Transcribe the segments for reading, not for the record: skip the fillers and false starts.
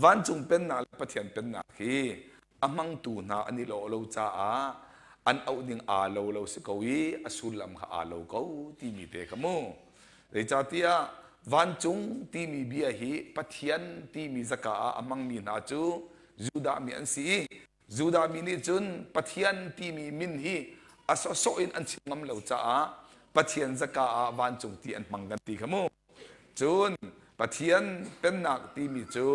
Vancung pennak le Pathian pennak hi a hmangtu hna an i lawh lo caah an auh ning aa lo lo si ko i a sullam kha aa lo ko timi te kha mu. Zeicahtiah vancung timi bia hi Pathian timi zaka ah a hmangmi hna cu Judah mi an si i Judah mi nih cun Pathian timi min hi a sawhsawh in an chim ngam lo caah Pathian zaka ah vancung ti an hmang kan ti kha mu. Cun Pathian pennak timi cu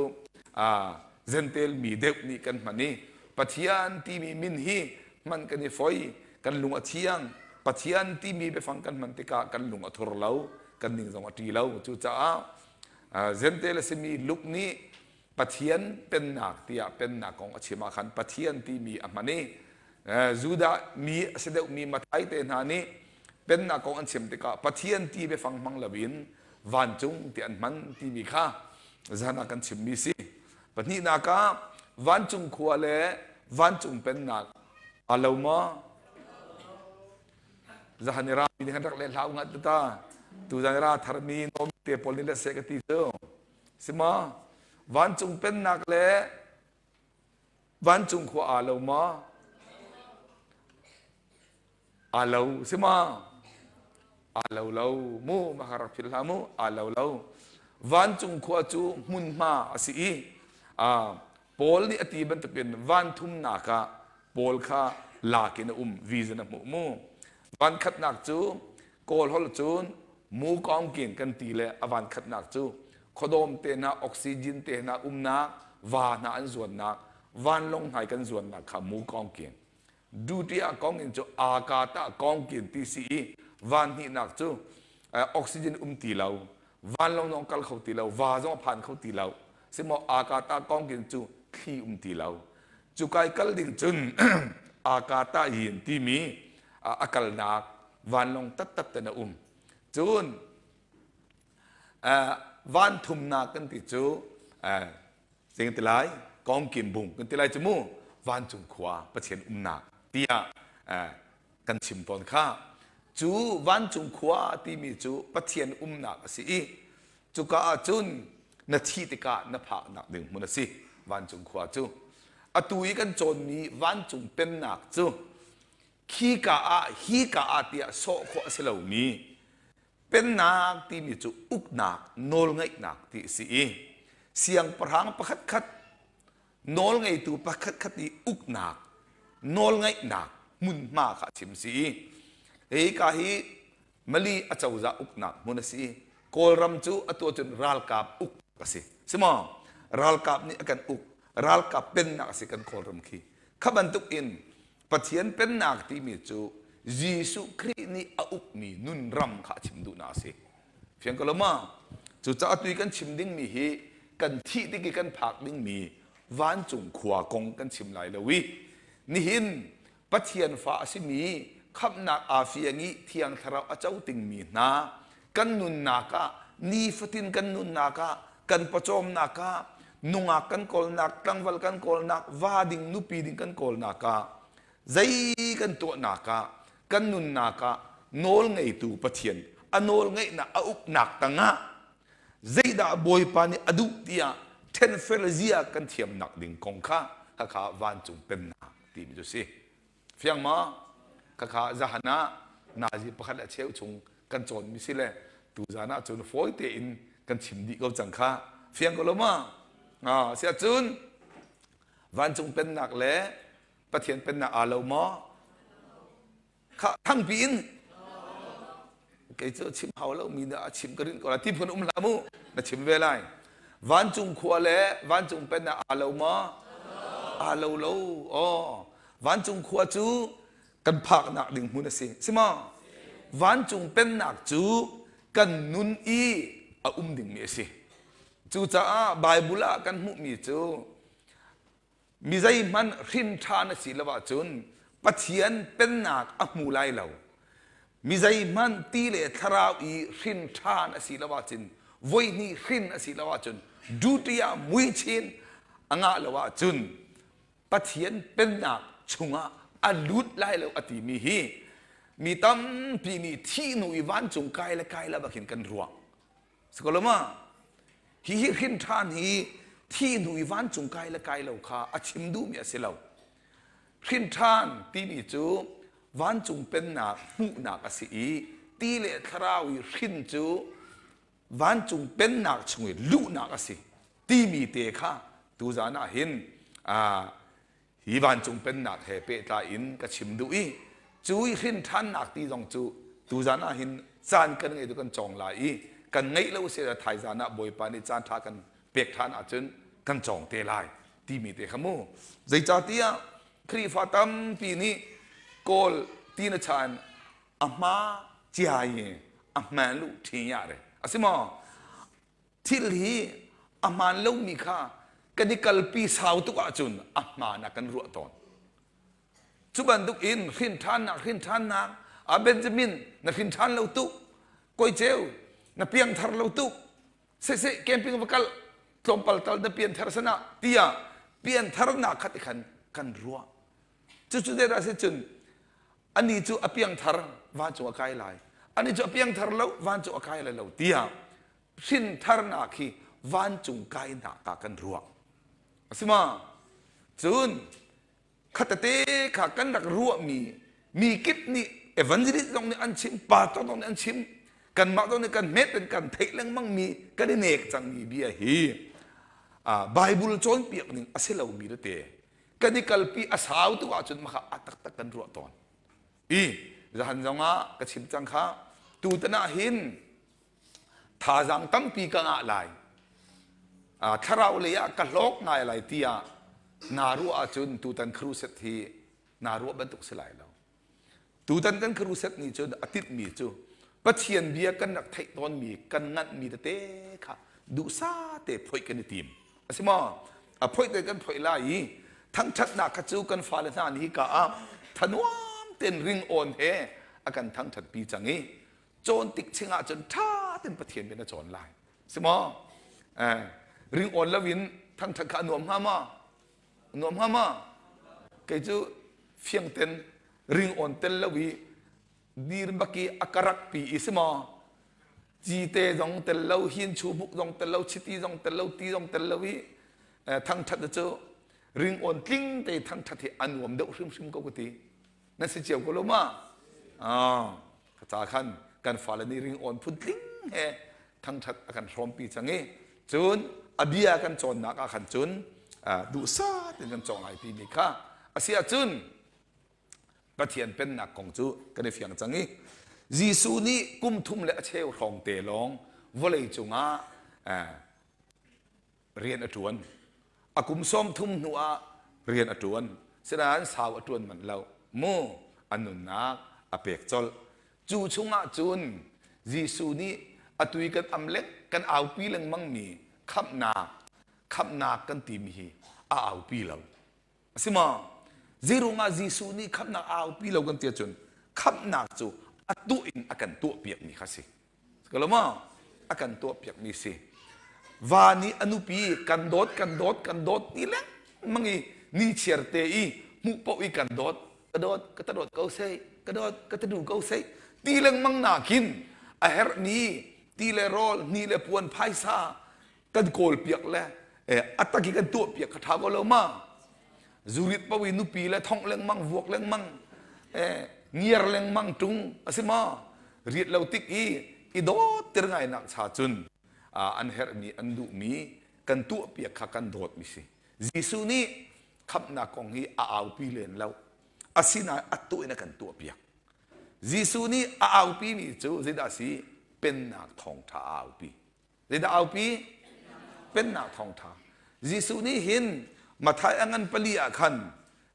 Gentel mi deuh nih kan hman i Pathian timi min hi hman kan i foi, kan lung a thiang. Pathian timi biafang kan hman tikah kan lung a thur lo, kan ning zong a ṭi lo. Cucaah Gentel a simi Luke nih Pathian pennak tiah pennak kong a chim ah khan Pathian timi a hman i Judah mi a si deuhmi Matthai te hna nih pennak kong an chim tikah Pathian ti biafang hmang loin vancung ti an hman timi kha zan ah kan chimmi si. Pahnihnak ah vancung khua le vancung pennak aa lo maw? Zahan i rami nih kan rak leh hlah u ngat ta. Tuzan i ra tharmi nomi te pawl nih le seh ka ti cu. Si maw? Vancung pennak le vancung khua aa lo maw? Aa lo si maw? Aa lo lo mu mah kha rak philh hlah mu aa lo lo. Vancung khua cu hmunhma a si i Paul nih a ti bantukin van thumnak ah Paul kha lak in a um vision a hmuh mu. Van khatnak cu Kawl holh cun mu kawngkin kan ti le a van khatnak cu khuadawm te hna oxygen te hna umnak va hna an zuannak vanlawng hna kan zuannak kha mu kawngkin duty ah kawngin cu akata kawngkin ti si i van hnihnak cu oxygen um ti lo vanlawng zong kal kho ti lo va zong a phan kho ti lo simo akata kawngkin cu thli um ti lo cu kai kal ding cun akata yin timi a kalnak vanlawng taktak ten a um cun van thumnak kan ti cu zei ti lai kongkim bung kan ti lai cu mu vancung khua Pathian umnak tiah kan chim tawn kha cu vancung khua timi cu Pathian umnak a si i cuka ah cun na thih tikah na phaknak ding hmun a si vancung khua cu atu i kan cawnmi vancung pennak cu khika ah hika ah tiah sawh khawh a si lomi pennak timi cu uknak nawlngeihnak ti a si i siangpahrang pakhatkhat nawlngeitu pakhatkhat i uknak nawlngeihnak hmunhma kha a chim si i hika hi Mali acozah uknak hmun a si i Kawlram cu atu ahcun ralkap uk a si. Si maw? Ralkap nih a kan uk. Ralkap pennak a si kan Kawlram khi. Kha bantuk in Pathian pennak timi cu Jesuh Khrih nih a ukmi nun ram kha a chim duhnak a si. Fiang ko lo ma? Cucaah tui kan chim dingmi hi kan thih tik i kan phak dingmi vancung khua kong kan chim lai lo i nihin Pathian fa a simi khamhnak aa fiang i Thiang Thlarau a co tingmi hna kan nunnak ah nifatin kan nunnak ah kan pawcawmnak ah nungak kan kawlnak tlangval kan kawlnak va ding nupi ding kan kawlnak ah zei kan tuahnak ah kan nunnak ah nawl ngeitu Pathian a nawl ngeihnak a uknak tangah zeidah Bawipa nih a duh tiah ṭhenfel zia kan thiamnak ding kong kha khakha vancung pennak timi cu si. Fiang ma? Khakha zahan ah nazi pakhat le cheu chung kan cawnmi si le tuzan ah cun fawi tein kan chim dih ko cang kha. Fiang ko lo ma? Ah, siah cun vancung pennak le Pathian pennak aa lo maw? Kha thangpi in kei cu chim hau lo mi dah a chim ka rinh ko la ti phun um hlah mu na chim ve lai vancung khua le vancung pennak aa lo maw aa lo lo aw vancung khua cu kan phaknak ding hmun a si si maw vancung pennak cu kan nun i a um dingmi a si cucaah Bible ah kan hmuhmi cu Mi zeihmanh hrin ṭha na si lo ahcun Pathian pennak a hmu lai lo. Mi zeihmanh ti le thlarau i hrin ṭhan a si lo ahcun voihnih hrin a si lo ahcun duty ah muichin a ngah lo ahcun Pathian pennak chungah a lut lai lo a timi hi mi tampi nih thih hnu i vancung kai le kai lo bak hin kan ruah. Sikoloma, hi hi hrin ṭhan hi Thi hnu i vancung kai le kai lo kha a chim duhmi a si lo. Hrin ṭhan timi cu vancung pennak hmuhnak a si i ti le thlarau i hrin cu vancung pennak chung i luhnak a si timi te kha tuzan ah hin hi vancung pennak he pehtlai in ka chim duh i cu i hrin ṭhannak ti zong cu tuzan ah hin caan kan ngei tu kan cawng lai i kan ngeih lo si thaizan ah Bawipa nih caan ṭha kan pek ṭhan ahcun kan cawng te lai timi te kha mu. Zeicahtiah Khrihfa tampi nih Kawl ti na chan a hma cia i a hman lu ṭhi ya re a si maw? Thil hi a hmaan lomi kha kan i kalpi sau tuk ahcun a hmaan ah kan ruah tawn. Cu bantuk in hrin ṭhannak hrin ṭhannak a Benjamin na hrin ṭhan lo tuk, koi ceu na piangthar lo tuk, siseh camping va kal tlawmpal tal na pianthar sana tiah piantharnak khat i khan kan ruah. Cucu zeidah si cun ani cu a piangthar vancung a kai lai, ani cu a piangthar lo vancung a kai lai lo tiah hrintharnak hi vancung kainak ah kan ruah. A si ma? Cun khatate kha kan rak ruahmi mi kip nih evangelist zong nih an chim, pastor zong nih an chim, kanmah zong nih kan hmet in kan theih lengmang mi kan i nek cangmi bia hi Bible cawnpiak ning a si lomi tete kan i kalpi a sau tuk ahcun maka a taktak kan ruah tawn. I zahan zong ah ka chim cang kha tutan ah hin thazaang tampi ka ngah lai, thlarau lei ah ka hlawk ngai lai tiah naa ruah ahcun tutan crusade hi naa ruah bantuk si lai lo. Tutan kan crusade nih cun a tinhmi cu Pathian bia kan rak theih tawnmi kan nganhmi tete kha duhsah te phoih kan i tim. A si maw? A phoih te kan phoih lai i thangṭhatnak kha cu kan fale hna nih hika ah thanuam tein ringawn he a kan thangṭhatpi cang i cawn tik ching ahcun ṭha tein Pathian bia na cawn lai. Si maw? Eh, ringawn loin thangṭhat kha a nuam hnga maw? A nuam hnga maw? Kei cu fiang ten ringawn tel lo i dir bak i a ka rak pi i si maw? Cite zong tel lo, hin chubuk zong tel lo, chiti zong tel lo, ti zong tel lo i thangṭhat cu ringawn tling te thangṭhat hi a nuam deuh hrimhrim ko ka ti. Na si cio ko lo ma? Ah, ka ca khan kan fale nih ringawn phun tling he thangṭhat a kan hrawmpi cang i cun a bia kan cawnnak ah khan cun duhsah tein kan cawng lai timi kha a si ahcun Pathian pennak kong cu kan i fiang cang i Jesuh nih kum thum le a cheu hrawng te lawng vawlei cungah rian a ṭuan. A kum 30 hnu ah rian a ṭuan. Sinain sau a ṭuan manh lo. Mu a nunnak a pek colh. Cu chungah cun Jesuh nih atu i kan am leng kan aupi lengmangmi khamhnak khamhnak kan timi hi a aupi lo. A si maw? Zeiruangah Jesuh nih khamhnak a aupi lo kan ti ahcun khamhnak cu a tuah in a kan tuahpiakmi kha a si. Ko lo maw? A kan tuahpiakmi si. Va nih a nupi kan dawt, kan dawt, kan dawt ti lengmang i ni chiar te i hmuh paoh i kan dawt, ka dawt, ka ta dawt ko seh, ka dawt, ka ta duh ko seh ti lengmang nakin a herhmi ti le rawl, hni le puan, phaisa kan kawl piak le a tak i kan tuah piak kha ṭha ko lo ma? Zurit paoh i nupi le thongh lengmang, vuak lengmang, ngiar lengmang ṭung a si maw? Riat lo tik i i dawt tir ngai nak cha cun an herhmi, an duhmi kan tuah piak kha kan dawtmi si. Jesuh nih khamhnak kong hi a aupi len lo. Asinain a tuah in a kan tuah piak. Jesuh nih a aupimi cu zeidah a si? Pennak thawngṭha a aupi. Zeidah aupi? Pennak thawngṭha. Jesuh nih hin Matthai a ngan pali ah khan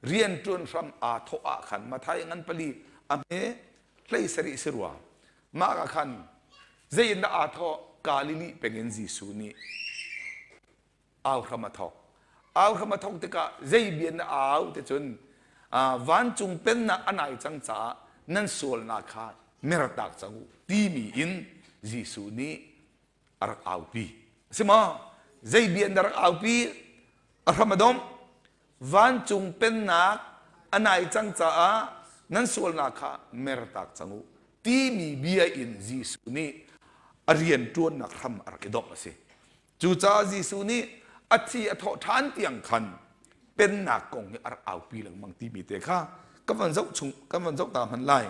rian ṭuan hram aa thawh ah khan Matthai a ngan pali a hme 17 si rua. Mah ah khan zei in dah aa thawh? Galilee peng in Jesuh nih au hram a thawk. Au hram a thawk tikah zei bia na au ti cun vancung pennak a nai cang caah nan sualnak kha mertak cang u timi in Jesuh nih a rak aupi. A si maw? Zei bia na rak aupi? A hram a domh. Vancung pennak a nai cang caah nan sualnak kha mertak cang u timi bia in Jesuh nih a rian ṭuannak hram a rak i domh a si. Cucaah Jesuh nih A thi a thawh ṭhan tiang khan pennak kong hi a rak aupi lengmang timi te kha kan van zoh chung kan van zoh ta hmanh lai.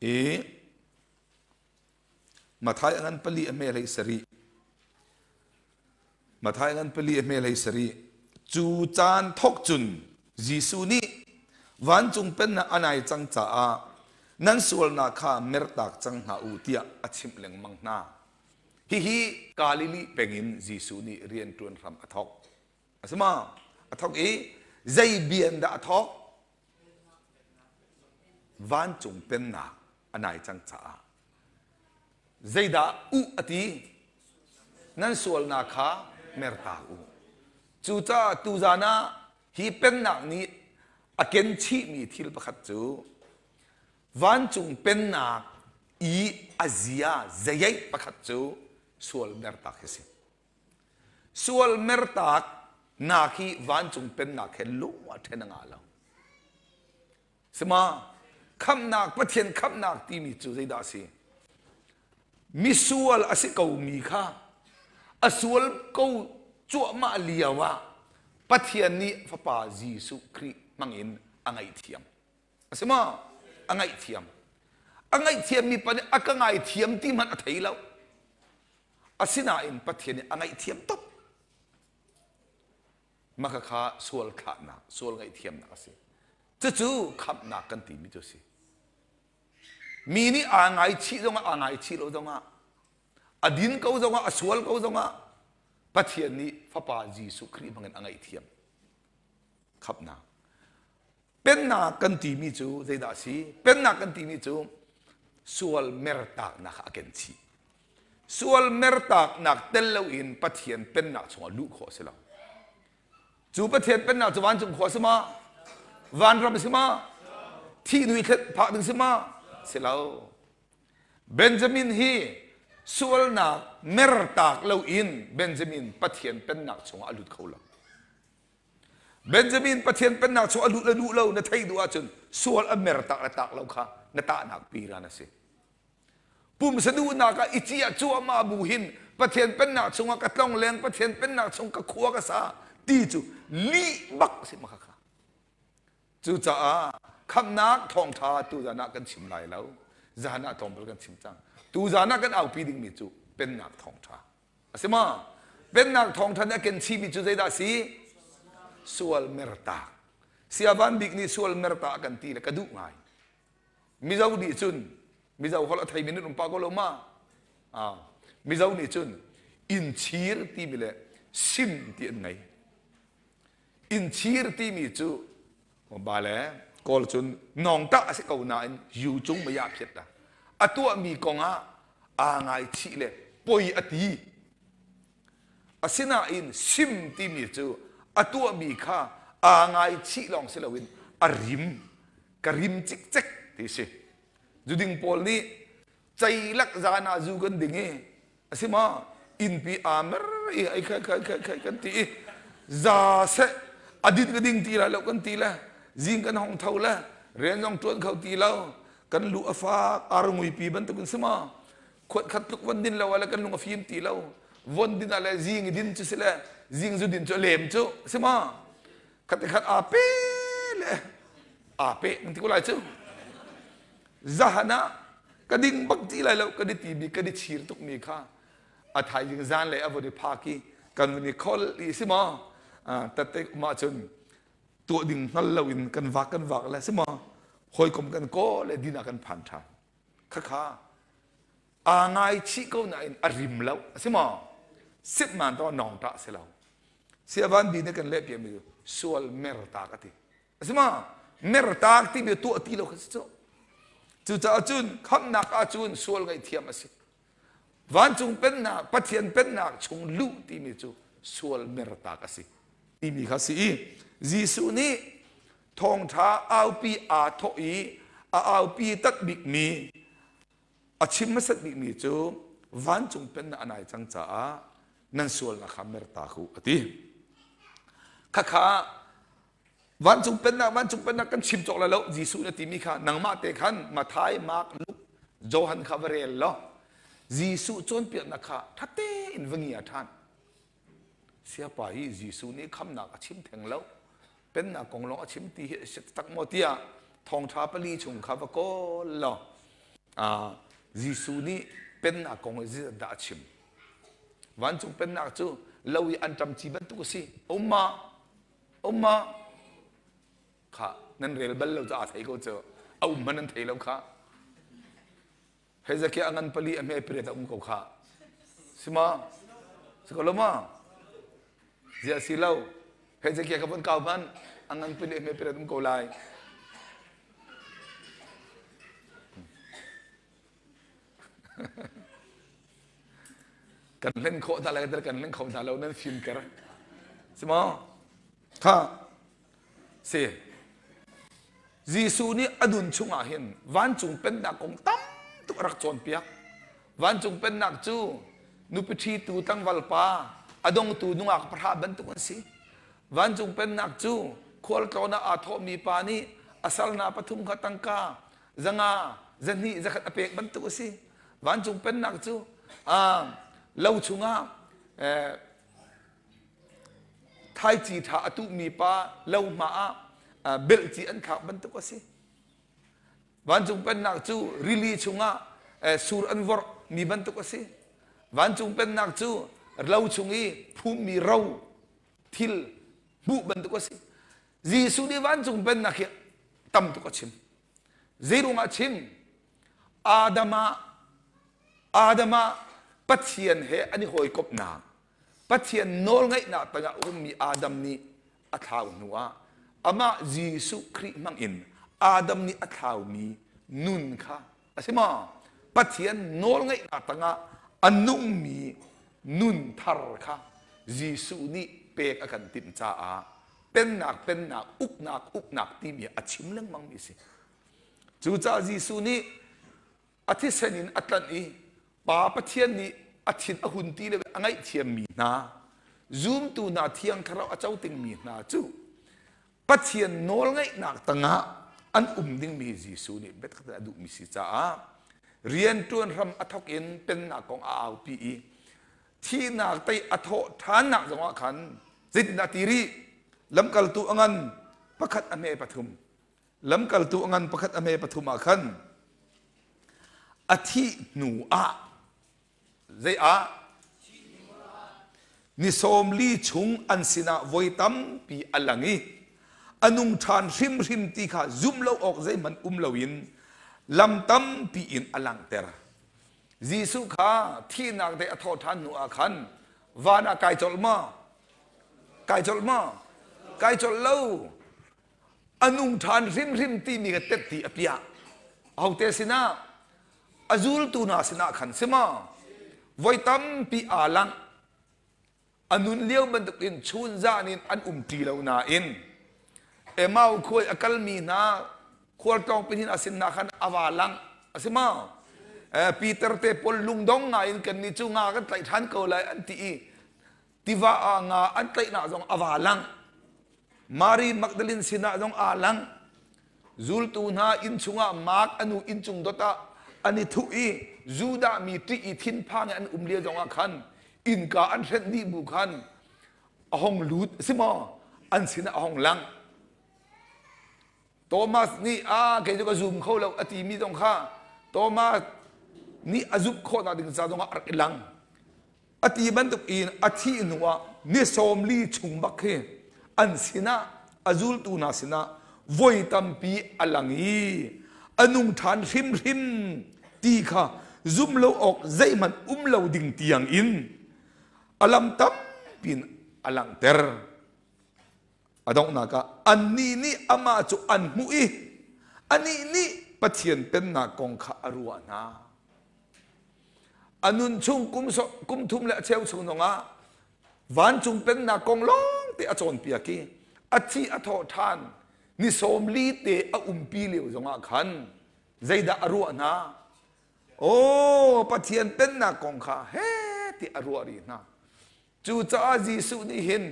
I Mathai a ngan pali a hme hlei sarih. Mathai ngan pali a hme hlei sarih. Cu caan thawk cun Jesuh nih vancung pennak a nai cang caah nan sualnak kha mertak cang hna u tiah a chimh lengmang hna. Hihi Galilee peng in Jesuh nih rianṭuan hram a thawk. A si ma? A thawk i zei bian dah a thawk? Vancung pennak a nai cang caah zeidah u a ti? Nan sualnak kha mertak u. Cucaah tuzan ah hi pennak nih a ken chihmi thil pakhat cu vancung pennak i a zia zeiaih pakhat cu sual mertak hi si. Sual mertak nak hi vancung pennak he lung a ṭhen a ngah lo. Sima khamhnak Pathian khamhnak timi cu zeidah a si? Misual a si ko mi kha a sual ko cuahmah lio ah Pathian nih Fapa Jesuh Khrih hmangin a ngaihthiam. A si maw? A ngaihthiam. A ngaihthiammi pa nih a ka ngaithiam ti hmanh a thei lo. Asinain Pathian nih a ngaihthiam tuk. Maka kha sual thlahnak, sual ngaihthiamnak a si. Cucu khamhnak kan timi cu a si. Mi nih aa ngaichih zongah aa ngaichih lo zongah a din ko zongah a sual ko zongah Pathian nih Fapa Jesuh Khrih hmangin a ngaihthiam. Khamhnak. Pennak kan timi cu zeidah a si? Pennak kan timi cu sual mertaknak a ken chih. Sual mertaknak tel loin Pathian pennak chungah luh khawh a si lo. Cu Pathian pennak cu vancung khua a si ma? Vanram a si ma? Thih hnu i thlet phak ding si ma? Si lo. Benjamin hi sualnak mertak loin Benjamin Pathian pennak chungah a lut kho lo. Benjamin Pathian pennak chung a luh le luh lo na theih duh ahcun sual a mer tak le tak lo kha na tahnak piran a si. Pumsa duhnak ah i ciah cuahmah bu hin Pathian pennak chungah ka tlong leng Pathian pennak chung ka khua ka sa ti cu lih bak si ma kha. Cucaah khamhnak thawngṭha tuzan ah kan chim lai lo. Zan ah tlawmpal kan chim cang. Tuzan ah kan aupi dingmi cu pennak thawngṭha. A si maw? Pennak thawngṭha nih a ken chihmi cu zeidah a si? Sual mertak. Siavan bik nih sual mertak a kan ti le ka duh ngai. Mizo nih cun Mizo holh a theimi nan um pah ko lo ma? Ah, Mizo nih cun innchir timi le sim ti an ngei. Innchir timi cu ba le kawl cun nawngtah a si ko nain yu cung mei ah phiat a a tuahmi kong ah aa ngaichih le poi a ti. Asinain sim timi cu a tuahmi kha aa ngaichih lawng si loin a rim ka rim cikcek ti si. Zuding pawl nih ceilak zan ah zu kan ding i a si ma innpi aa mer i ai khai khai khai khai kan ti i za seh a din ka ding ti lai lo kan ti le zing kan hong tho le rian zong ṭuan kho ti lo kan lu a fak arngui pi bantukin si ma khuat khat tluk von din lo ah le kan lung a fim ti lo von din ah le zing i din cu si le zing zu din cu a lem cu si ma khat te khat aa pe le aa pe nan ti ko lai cu zahan ah ka ding bak ti lai lo ka di ti mi ka di chir tuk mi kha a thaizing zan le a von i phak i kan vun i khol i si maw tatte ma cun tuah ding hngal lo in kan vak kan vak le si maw hawikom kan kawl le din ah kan phan ṭhan khakha aa ngaichih ko nain a rim lo a si maw sip man to nong ta si lo siavan bi nih kan leh piak mi sual mertak a ti a si ma mertak ti mi tuah ti lo kha si cu cucaah cun khamhnak ah cun sual ngaihthiam a si vancung pennak Pathian pennak chung luh timi cu sual mertak a si timi kha si i Jesuh nih thawngṭha aupi aa thawh i a aupi tat bikmi a chim hmasat bikmi cu vancung pennak a nai cang caah nan sualnak kha mertak u a ti. Khakha vancung pennak vancung pennak kan chim cawk lai lo Jesuh na timi kha nangmah te khan Mathai, Mark, Luke, Johan kha va rel law Jesuh cawnpiaknak kha ṭha tein va ngia ṭhan. Siapa hi Jesuh nih khamnak a chim theng lo. Pennak kong lawng a chim ti hi a si tak maw tiah thawngṭha pali chung kha va kawl law Jesuh nih pennak kong hi zeidah a chim? Vancung pennak cu lo i anṭam ci bantuk a si. Umma, umma, kha nan rel bal lo caah thei ko cu. A um hmanh nan thei lo kha. Hezekiah a ngan pali a hme pariat a um ko kha. Si ma? Si ko lo ma? Ziah si lo. Hezekiah ka von kau hmanh a ngan pali a hme pariat um ko lai. Kan hlen khawh hna lai kan hlen kho hna lo nan fim ker. Si maw? Kha si. Jesuh nih a nun chungah hin vancung pennak kong tam tuk a rak cawnpiak. Vancung pennak cu nupi ṭhitu tlangval pa a dongtu nungak pahra bantuk an si. Vancung pennak cu khualtlawn ah aa thawhmi pa nih a salna pathum kha tangka zanga zahnih zakhat a pek bantuk a si. Vancung pennak cu lo chungah thaici ṭha a tuhmi pa lo hma ah belhci an thlak bantuk a si. Vancung pennak cu rili chungah sur an vorh mi bantuk a si. Vancung pennak cu lo chung i phummi ro thil hmuh bantuk a si. Jesuh nih vancung pennak hi tam tuk a chim. Zeiruang ah chim? Adam ah Adam ah Pathian he an i hawikomhnak Pathian nawlngaihnak tangah a ummi Adam nih a thlau hnu ah amah Jesuh Khrih hmangin Adam nih a thlaumi nun kha a si maw? Pathian nawlngaihnak tangah a nungmi nun thar kha Jesuh nih pek a kan timh caah pennak pennak uknak uknak timi a chim lengmangmi a si. Cucaah Jesuh nih a thisen in a tlanh i Pa Pathian nih a thin a hun ti le a ngaihthiammi hna zumtu hna thiang thlarau a co tingmi hna cu Pathian nawlngaihnak tangah an um dingmi Jesuh nih biatak a duhmi si caah rianṭuan hram a thawk in pennak kong a aupi i thihnak tei a thawh ṭhannak zongah khan zeitindah ti rih? Lamkaltu a ngan pakhat a hme pathum. Lamkaltu a ngan pakhat a hme pathum ah khan a thih hnu ah zei ah? Ni 40 chung an sinah voi tampi a lang i a nung ṭhan hrimhrim ti kha zumh lo awk zeihmanh um loin lam tampi in a langhter. Jesuh kha thihnak dei a thawh ṭhan hnu ah khan van ah kai colh maw? Kai colh maw? Kai colh lo. A nung ṭhan hrimhrim timi kha tet ti a piah. Ahote sinah? A zultu hna sinah khan si maw? Voi tampi aa langh. A nun lio bantukin chun zan in an um ṭi lo nain Emau khuai a kalmi hna khualtlawng pahnih hna sinah khan a va lang a si maw? Peter te pawl lungdong ngai in kannih cu nga kan tlaih ṭhan ko lai an ti i tiva ah nga an tlaihnak zong a va lang. Mary Magdalene sinah zong aa lang. Zultu hna inn chungah Mark a nu inncung dot ah an i thuh i Judah mi ṭih i thinphang in an um lio zongah khan innka an hrenh dih bu khan a hong lut a si maw? An sinah a hong lang. Thomas nih a kei cu ka zum kho lo a timi zong kha Thomas nih a zumh khawhnak ding ca zongah a rak i lang. A ti bantuk in a thih hnu ah ni 40 chung bak khi an sinah a zultu hna sinah voi tampi a lang i a nung ṭhan hrimhrim ti kha zum lo awk zeihmanh um lo ding tiang in a lam tampi in a langhter. A donghnak ah annih nih amah cu an hmuh i anih nih Pathian pennak kong kha a ruah hna. A nun chung kum thum le a cheu chung zongah vancung pennak kong lawngte a cawnpiak i a thi a thawh ṭhan ni 40 te a umpi lio zongah khan zeidah a ruah hna? Aw, Pathian pennak kong kha he ti a ruah rih hna. Cucaah Jesuh nih hin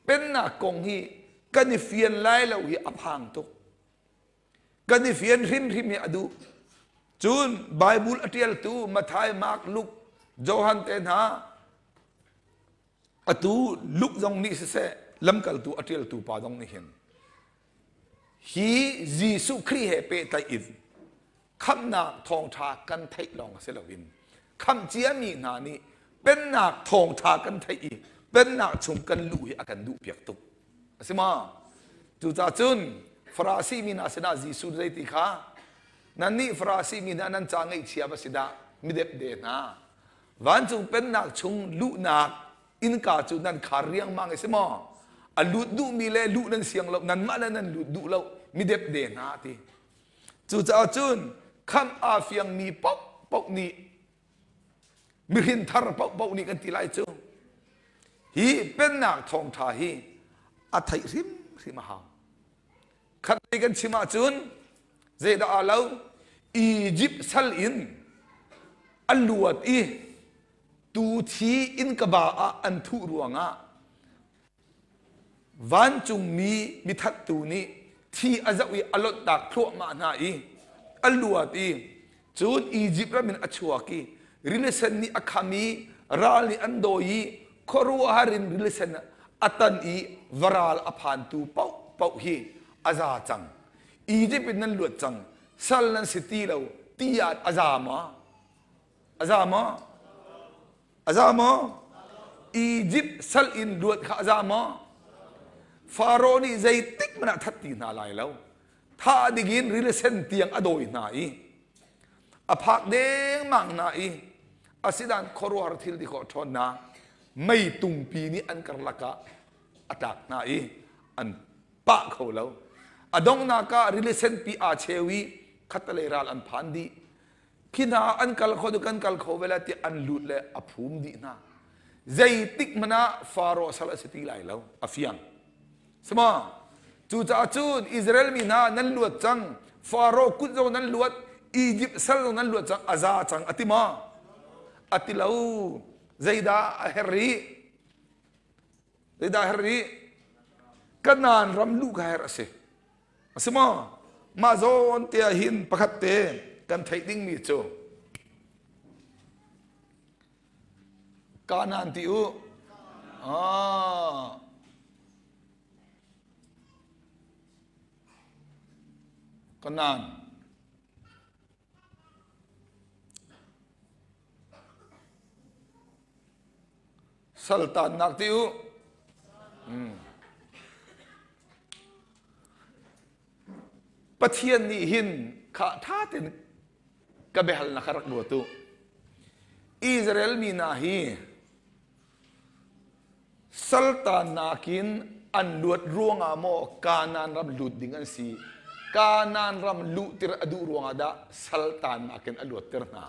pennak kong hi kan i fian lai lo hi a phang tuk. Kan i fian hrimhrim hi a duh. Cun Bible a ṭialtu Matthai, Mark, Luke, Johan te hna Atu Luke zong nih siseh, lamkaltu a ṭialtu pa zong nih hin hi Jesuh Khrih he pehtlaih in khamhnak thawngṭha kan theih lawng si loin khamh ciami hna nih pennak thawngṭha kan theih i pennak chung kan luh hi a kan duhpiak tuk. A si ma? Cucaah cun Farasi mi hna sinah Jesuh zeiti kha nannih Farasi mi hna nan ca ngaihchia va si dah midepde hna Vancung pennak chung luhnak innka cu nan khar riangmang i si maw? A lut duhmi le luh nan siang lo, nanmah le nan lut duh lo, midepde hna ti. Cucaah cun khamh aa fiangmi paohpaoh nih mihrin thar paohpaoh nih kan ti lai cu hi pennak thawngṭha hi a theih hrimhrim a hau. Khatlei kan chim ahcun zeidah aa lo? Egypt sal in a luat i tu thi innkaba ah an thuh ruangah vancungmi mithattu nih thi a zoh i a lonhtak thluahmah hna i a luat i cun Egypt ram in a chuak i rilisen nih a kham i ral nih an dawi i khuaruahhar in rilisen a tan i varal a phantu paohpaoh hi a za cang. Egypt in nan luat cang, sal nan si ti lo ti ah a za maw? A za maw? A za maw? Egypt sal in luat kha a za maw? Faro nih zeitik hmanh ah that ti hna lai lo. Thah dingin rilisen tiang a dawi hna i a phak dengmang hna i asidan khuaruahhar thil ti khawh ṭhawnnak mei tungpi nih an karlak ah a tlak hna i an pah kho lo. A donghnak ah rili senpi aa cheu i khattelei ral an phan dih. Khi hna an kal kho kan kal kho ve lai tiah an lut le a phum dih hna. Zeitik hmanh ah Faro sal a si ti lai lo. A fiang. Sima cucaah cun Israel mi hna nan luat cang. Faro kut zong nan luat, Egypt sal zong nan luat cang, a za cang a ti ma? A ti lo. Zeidah a herh rih? Zeidah a herh rih? Kanaan ram luh kha herh a si. A si maw? Mah zawn te ah hin pakhat te kan theih dingmi cu Kanaan ti u. Ah. Kanaan. Saltannak ti u. Mm. Pathian nih hin kha tha ten ka biahalnak kha rak ruat u. Israel mi hna hi saltannak in an luat ruangah maw Kanaan ram lut ding an si? Kanaan ram luhter a duh ruangah dah saltannak in a luatter hna?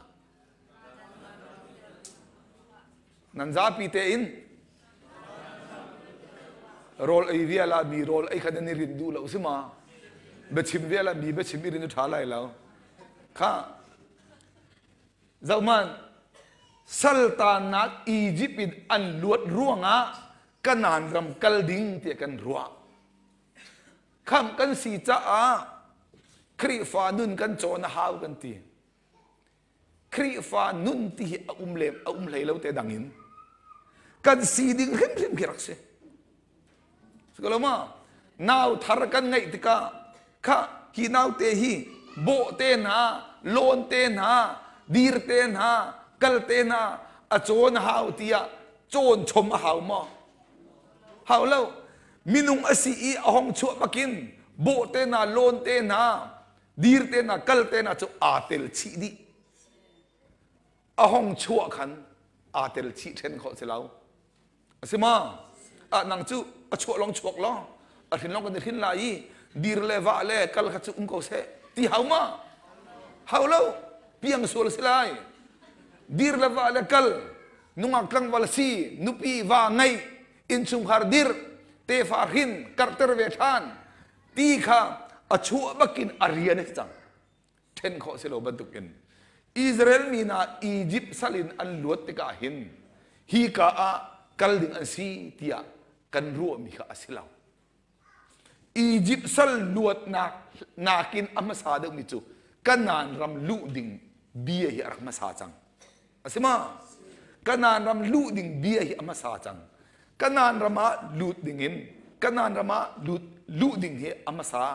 Nan zapi tein rawl ei vial ah mi rawl ei kha nan i rinh duh lo si ma? Biachim vial ah mi biachim i rin ṭha lai lo. Kha zohman saltannak Egypt in an luat ruangah Kanaan ram kal ding tiah kan ruah. Khamh kan si caah Khrihfa nun kan cawn a hau kan ti. Khrihfa nun ti hi a um lem a um hlei lo te dang in kan si ding hrimhrim khi rak si. Lo ma nau thar kan ngeih tikah kha hi naute hi bawh te hna lawn te hna dir te hna kal te hna a cawn hau tiah cawn chom a hau maw hau lo minung a si i a hong chuah bakin bawh te hna lawn te hna dir te hna kal te hna cu aa tel chih dih a hong chuah khan aa tel chih ṭhen khawh si lo a si ma ah nang cu a chuah long chuak lo a hrin long kan i hrin lai i dir le vah le kal kha cu um ko seh ti hau ma hau lo piang sual si lai dir le vah le kal nungak tlangval si nupi va ngei innchungkhar dir tefa hrin karhter ve ṭhan ti kha a chuah bakin a rian a si cang ṭhen khawh si lo bantukin Israel mi hna Egypt sal in an luat tikah hin hi ka ah kal ding an si tiah kan ruahmi kha a si lo Egypt sal luatnak nakin a hmasa deuhmi cu Kanaan ram luh ding bia hi a rak hmasa cang a si ma Kanaan ram luh ding bia hi a hmasa cang. Kanaan ram ah lut dingin Kanaan ram ah lut luh ding hi a hmasa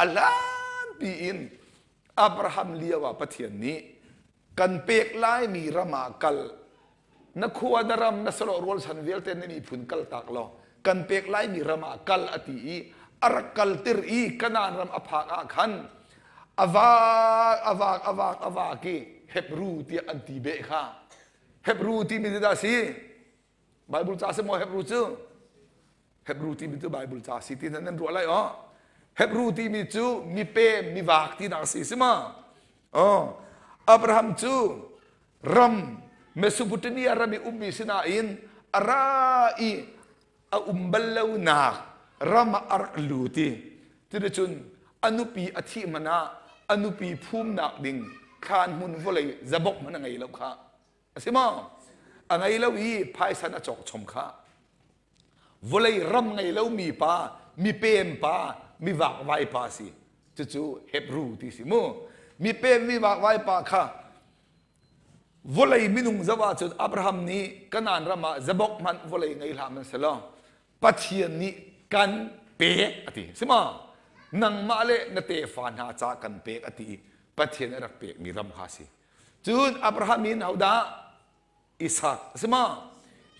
a hlanpi in Abraham lio ah Pathian nih kan pek laimi ram ah kal na khua na ram na salo rual chan vialte na miphun kal tak law kan pek laimi ram ah kal a ti i a rak kaltir i Kanaan ram a phak ah khan avak avak avak avak i Hebru tiah an ti beh kha. Hebru timi cu dah si? Bible ca si maw Hebru cu? Hebru timi cu Bible ca si ti nan ruah lai aw. Hebru timi cu mipem mivak tinak si si ma? Oh, Abraham cu ram Mesopotamia ram i ummi sinain a ra i a um bal lonak ram ah a rak lut i cuticun a nupi a thih hmanh ah a nupi phumnak ding thlan hmun vawlei zabok hmanh a ngei lo kha a si maw? A ngei lo i phaisan a cawk chom kha. Vawlei ram ngei lomi pa, mipem pa, mivakvai pa si. Cucu Hebru ti si mu. Mipem mivakvai pa kha vawlei minung zoh ahcun Abraham nih Kanaan ram ah zabok hmanh vawlei ngei hlah man selaw Pathian nih kan pek a ti. Si ma? Nangmah le na tefa hna ca kan pek a ti i Pathian a rak pekmi ram kha si. Cun Abraham in hodah? Isak a si ma?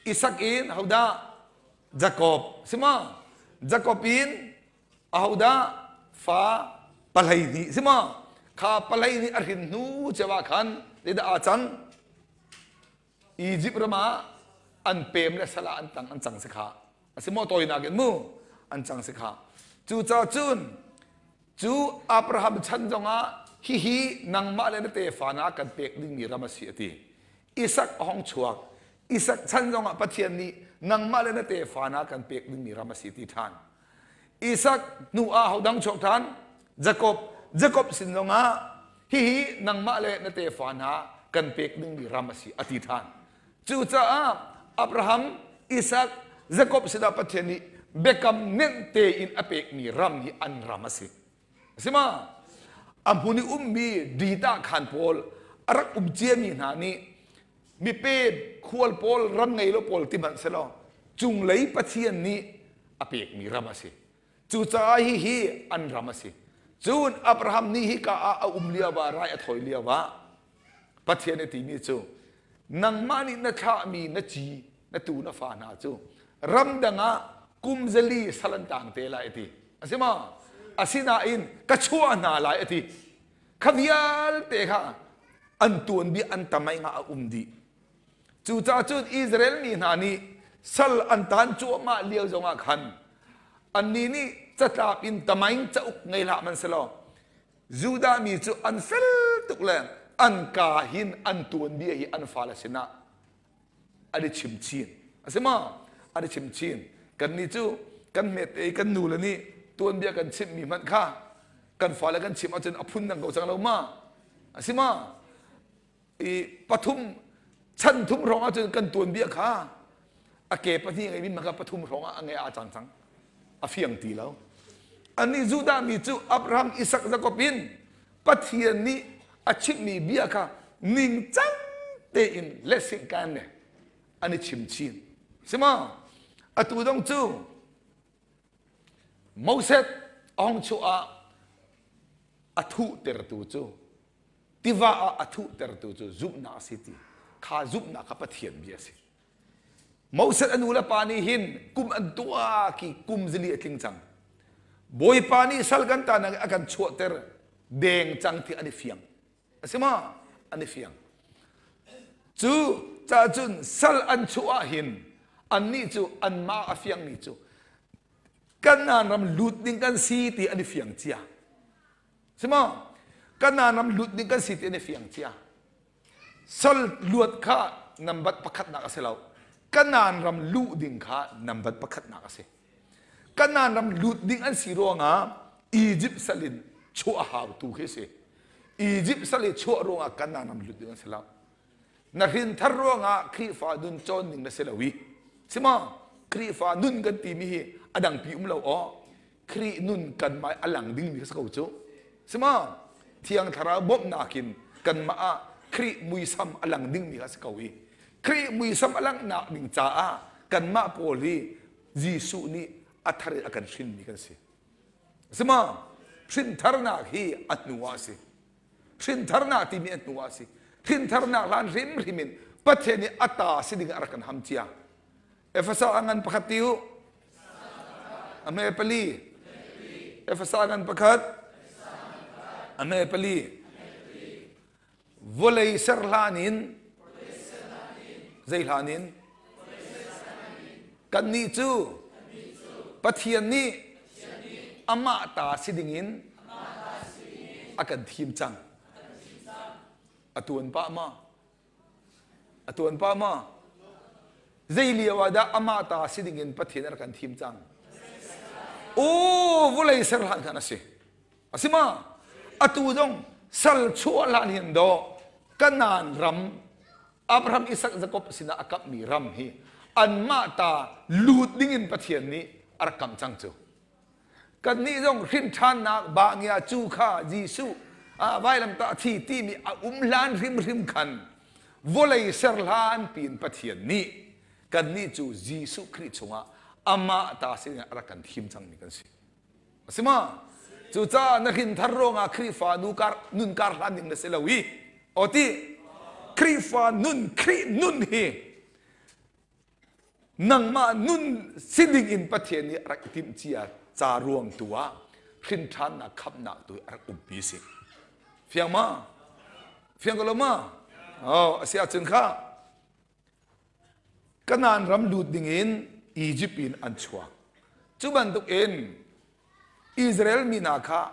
Isak in hodah? Jakob si ma? Jakob in ahodah? Fa 12 si ma? Kha 12 a hrin hnu ceu ah khan zeidah aa cang? Egypt ram ah an pem le sal ah an tang an cang si kha. A si maw tawinak in mu an cang si kha. Cucaah cun cu Abraham chan zongah hihi nangmah le na tefa na kan pek dingmi ram a si a ti. Isak a hong chuak. Isak chan zongah Pathian nih nangmah le na tefa na kan pek dingmi ram a si ti ṭhan. Isak hnu ah hodang chuak ṭhan? Jakob. Jakob sin zongah hihi nangmah le na tefa hna kan pek dingmi ram a si a ti ṭhan. Cucaah Abraham, Isak, Jakob sinah Pathian nih biakam nenh tein a pekmi ram hi an ram a si. A si ma? A hmun i ummi dita khan pawl a rak um ciami hna nih mipem khual pawl ram ngei lo pawl ti hmanh selaw cunglei Pathian nih a pekmi ram a si. Cucaah hihi an ram a si. Cun Abraham nih hika ah a um lio ah rai a thawi lio ah Pathian a timi cu nangmah nih na thlahmi na ci na tu na fa hna cu ramdang ah kum 400 sal an tang te lai a ti. A si maw? Asinain ka chuah hna lai a ti. Kha vialte kha an tuanbia an tamai nga a um dih. Cucaah cun Israel mi hna nih sal an tan cuahmah lio zongah khan annih nih catlap in tamaing cauk ngei hlah hmanhsehlaw Judah mi cu an fel tuk le an ka hin an tuanbia hi an fale sinah an i chim chin. A si maw? An i chim chin. Kannih cu kan hmet i kan nule nih tuanbia kan chimhmi hmanh kha kan fale kan chimh ahcun a phun dang ko cang lo ma? A si ma? I pathum chan thum hrawng ahcun kan tuanbia kha a ke pahnih ngeimi hmanh kha pathum hrawng ah a nge aa cang cang. A fiang ti lo. Annih Judah mi cu Abraham, Isak, Jakob in Pathian nih a chimhmi bia kha ningcang tein lesingkan le an i chim chin. Si maw? Atu dong cu Moses a hong chuah ah a thuhtertu cu tiva ah a thuhtertu cu zumhnak a si ti kha zumhnak kha Pathian bia a si. Moses a nu le pa nih hin kum an tuak i kum 400 a tling cang. Bawipa nih sal kan tanak a kan chuahter deng cang ti an i fiang. A si ma? An i fiang. Cu ca cun sal an chuah ah hin annih cu anmah a fiangmi cu Kanaan ram lut ding kan si ti an i fiang cia. Si maw? Kanaan ram lut ding kan si ti an i fiang cia. Sal luat kha nambat pakhatnak a si lo. Kanaan ram luh ding kha nambat pakhatnak a si. Kanaan ram lut ding an si ruangah Egypt sal in chuah hau tu khi si. Egypt sal i chuah ruangah Kanaan ram lut ding an si lo. Na hrin thar ruangah Khrihfa nun cawn ding na si lo i. Si ma? Khrihfa nun kan timi hi a dangpi um lo aw. Khrih nun kanmah a lang dingmi kha si ko cu. Si ma? Thiang Thlarau bawmhnak in kanmah ah Khrih muisam a lang dingmi kha si ko i Khrih muisam a langhnak ding caah kanmah pawl hi Jesuh nih a thar in a kan hrinmi kan si. Sima hrintharnak hi a hnu ah a si. Hrintharnak timi a hnu ah a si. Hrintharnak hlan hrimhrim in Pathian nih a ta si ding ah a rak kan ham cia. Efesa a ngan pakhat ti u. A hme pali. Efesa ngan pakhat. A hme pali. Vawlei ser hlan in zei hlan in kannih cu Pathian nih amah ta si dingin a kan thim cang. A tuan pah ma? A tuan pah ma? Zei lio ah dah amah ta si dingin Pathian a rak kan thim cang? Aw, vawlei ser hlan khan a si. A si ma? Atu zong sal chuah hlan hin do Kanaan ram Abraham, Isak, Jakob sinah a kamhmi ram hi anmah ta lut dingin Pathian nih a rak kamh cang cu. Kannih zong hrimṭhannak bangia cu kha Jesuh ah vailamtah thi timi a um hlan hrimhrim khan vawlei ser hlan piin Pathian nih kannih cu Jesuh Khrih chungah amah ta sin a rak kan thim cangmi kan si. A si ma? Cucaah na hrinthar ruangah Khrihfa nu kar, nun kar hlan ding na si lo i aw ti Khrihfa nun Khrih nun hi nangmah nun si ding in Pathian nih a rak i timh cia ca ruang tu ah hrinṭhannak khamhnak tu a rak umpi si. Fiang ma? Fiang ko lo ma? Oh, a si ahcun kha Kanaan ram lut ding in Egypt in an chuak. Cu bantuk in Israel mi hna kha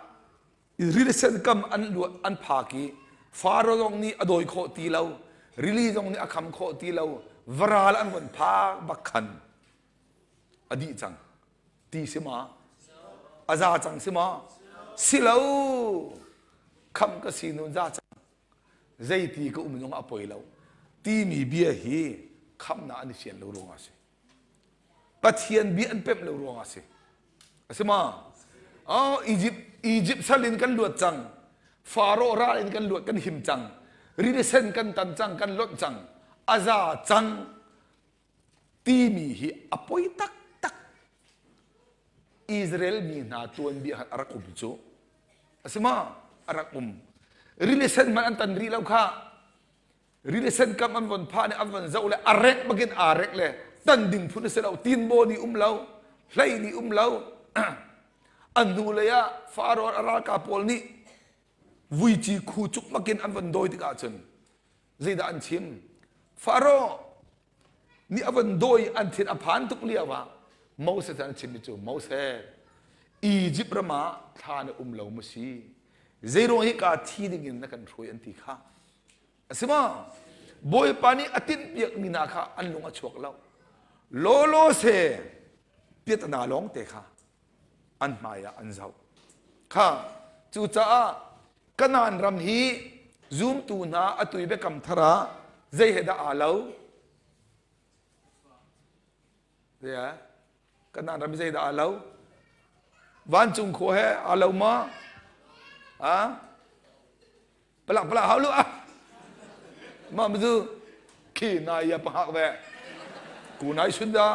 rili sen kam an luat an phak i Faro zong nih a dawi khawh ti lo, rili zong nih a kham khawh ti lo, varal an von phak bak khan a dih cang. Ti si ma? A za cang si ma? Si lo. Kham ka si nun za cang. Zeiti ka um zong a poi lo. Timi bia hi khamnak an i fian lo ruangah a si. Pathian bia an pemh lo ruangah a si. A si ma? Oh, Egypt, Egypt sal in kan luat cang. Faro ral in kan luat, kan him cang. Rili sen kan tan cang, kan lonh cang. A za cang timi hi a poi taktak. Israel mi hna tuanbia khan a rak um cu. A si ma? A rak um. Rili sen hmanh an tan rih lo kha. Rili sen kam an von phah nih an von zoh le a rek bakin aa rek le tan ding phun a si lo tinbaw nih um lo hlei nih um lo an hnu lei ah Faro a ralkap pawl nih vuici khu cuk makin an von dawi tikah cun zeidah an chim Faro nih a von dawi an thin a phan tuk lio ah Moses an chimmi cu Moses Egypt ram ah thla na um lo mu si zeiruang hi ka thi ding in na kan hruai an ti kha A si maw? Bawipa nih a tinhpiakmi hna kha an lung a chuak lo. Lawlaw se piatana lawng te kha an hmai ah an zoh. Kha cucaah Kanaan ram hi zumtu hna atu i biakam thar ah zei he dah aa lo? Zei Kanaan ram zei dah aa lo? Vancung khua he aa lo ma? Ah? Palak palak hau lu ah. Mah mu khi na ya pahak ve. Ku nai sun da.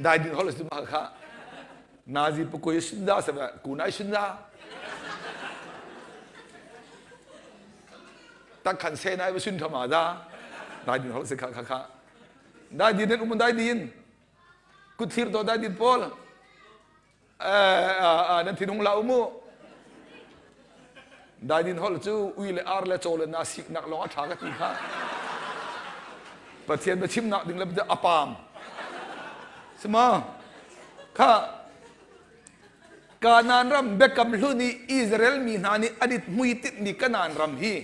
Dai din hol su ma kha. Nazi pukui sun da sa ku nai sun da. Tak khan se nai sun thama da. Dai din hol se kha kha kha. Dai din um dai din. Kut thir to dai din pawl. Nan thinung la umu daidin holh cu ui le ar le caw le na siknak lawng a ṭha ka ti kha Pathian biachimnak ding le a paam sima kha Kanaan ram biakam hlun i Israel mi hna nih an i hmuitinh mi Kanaan ram hi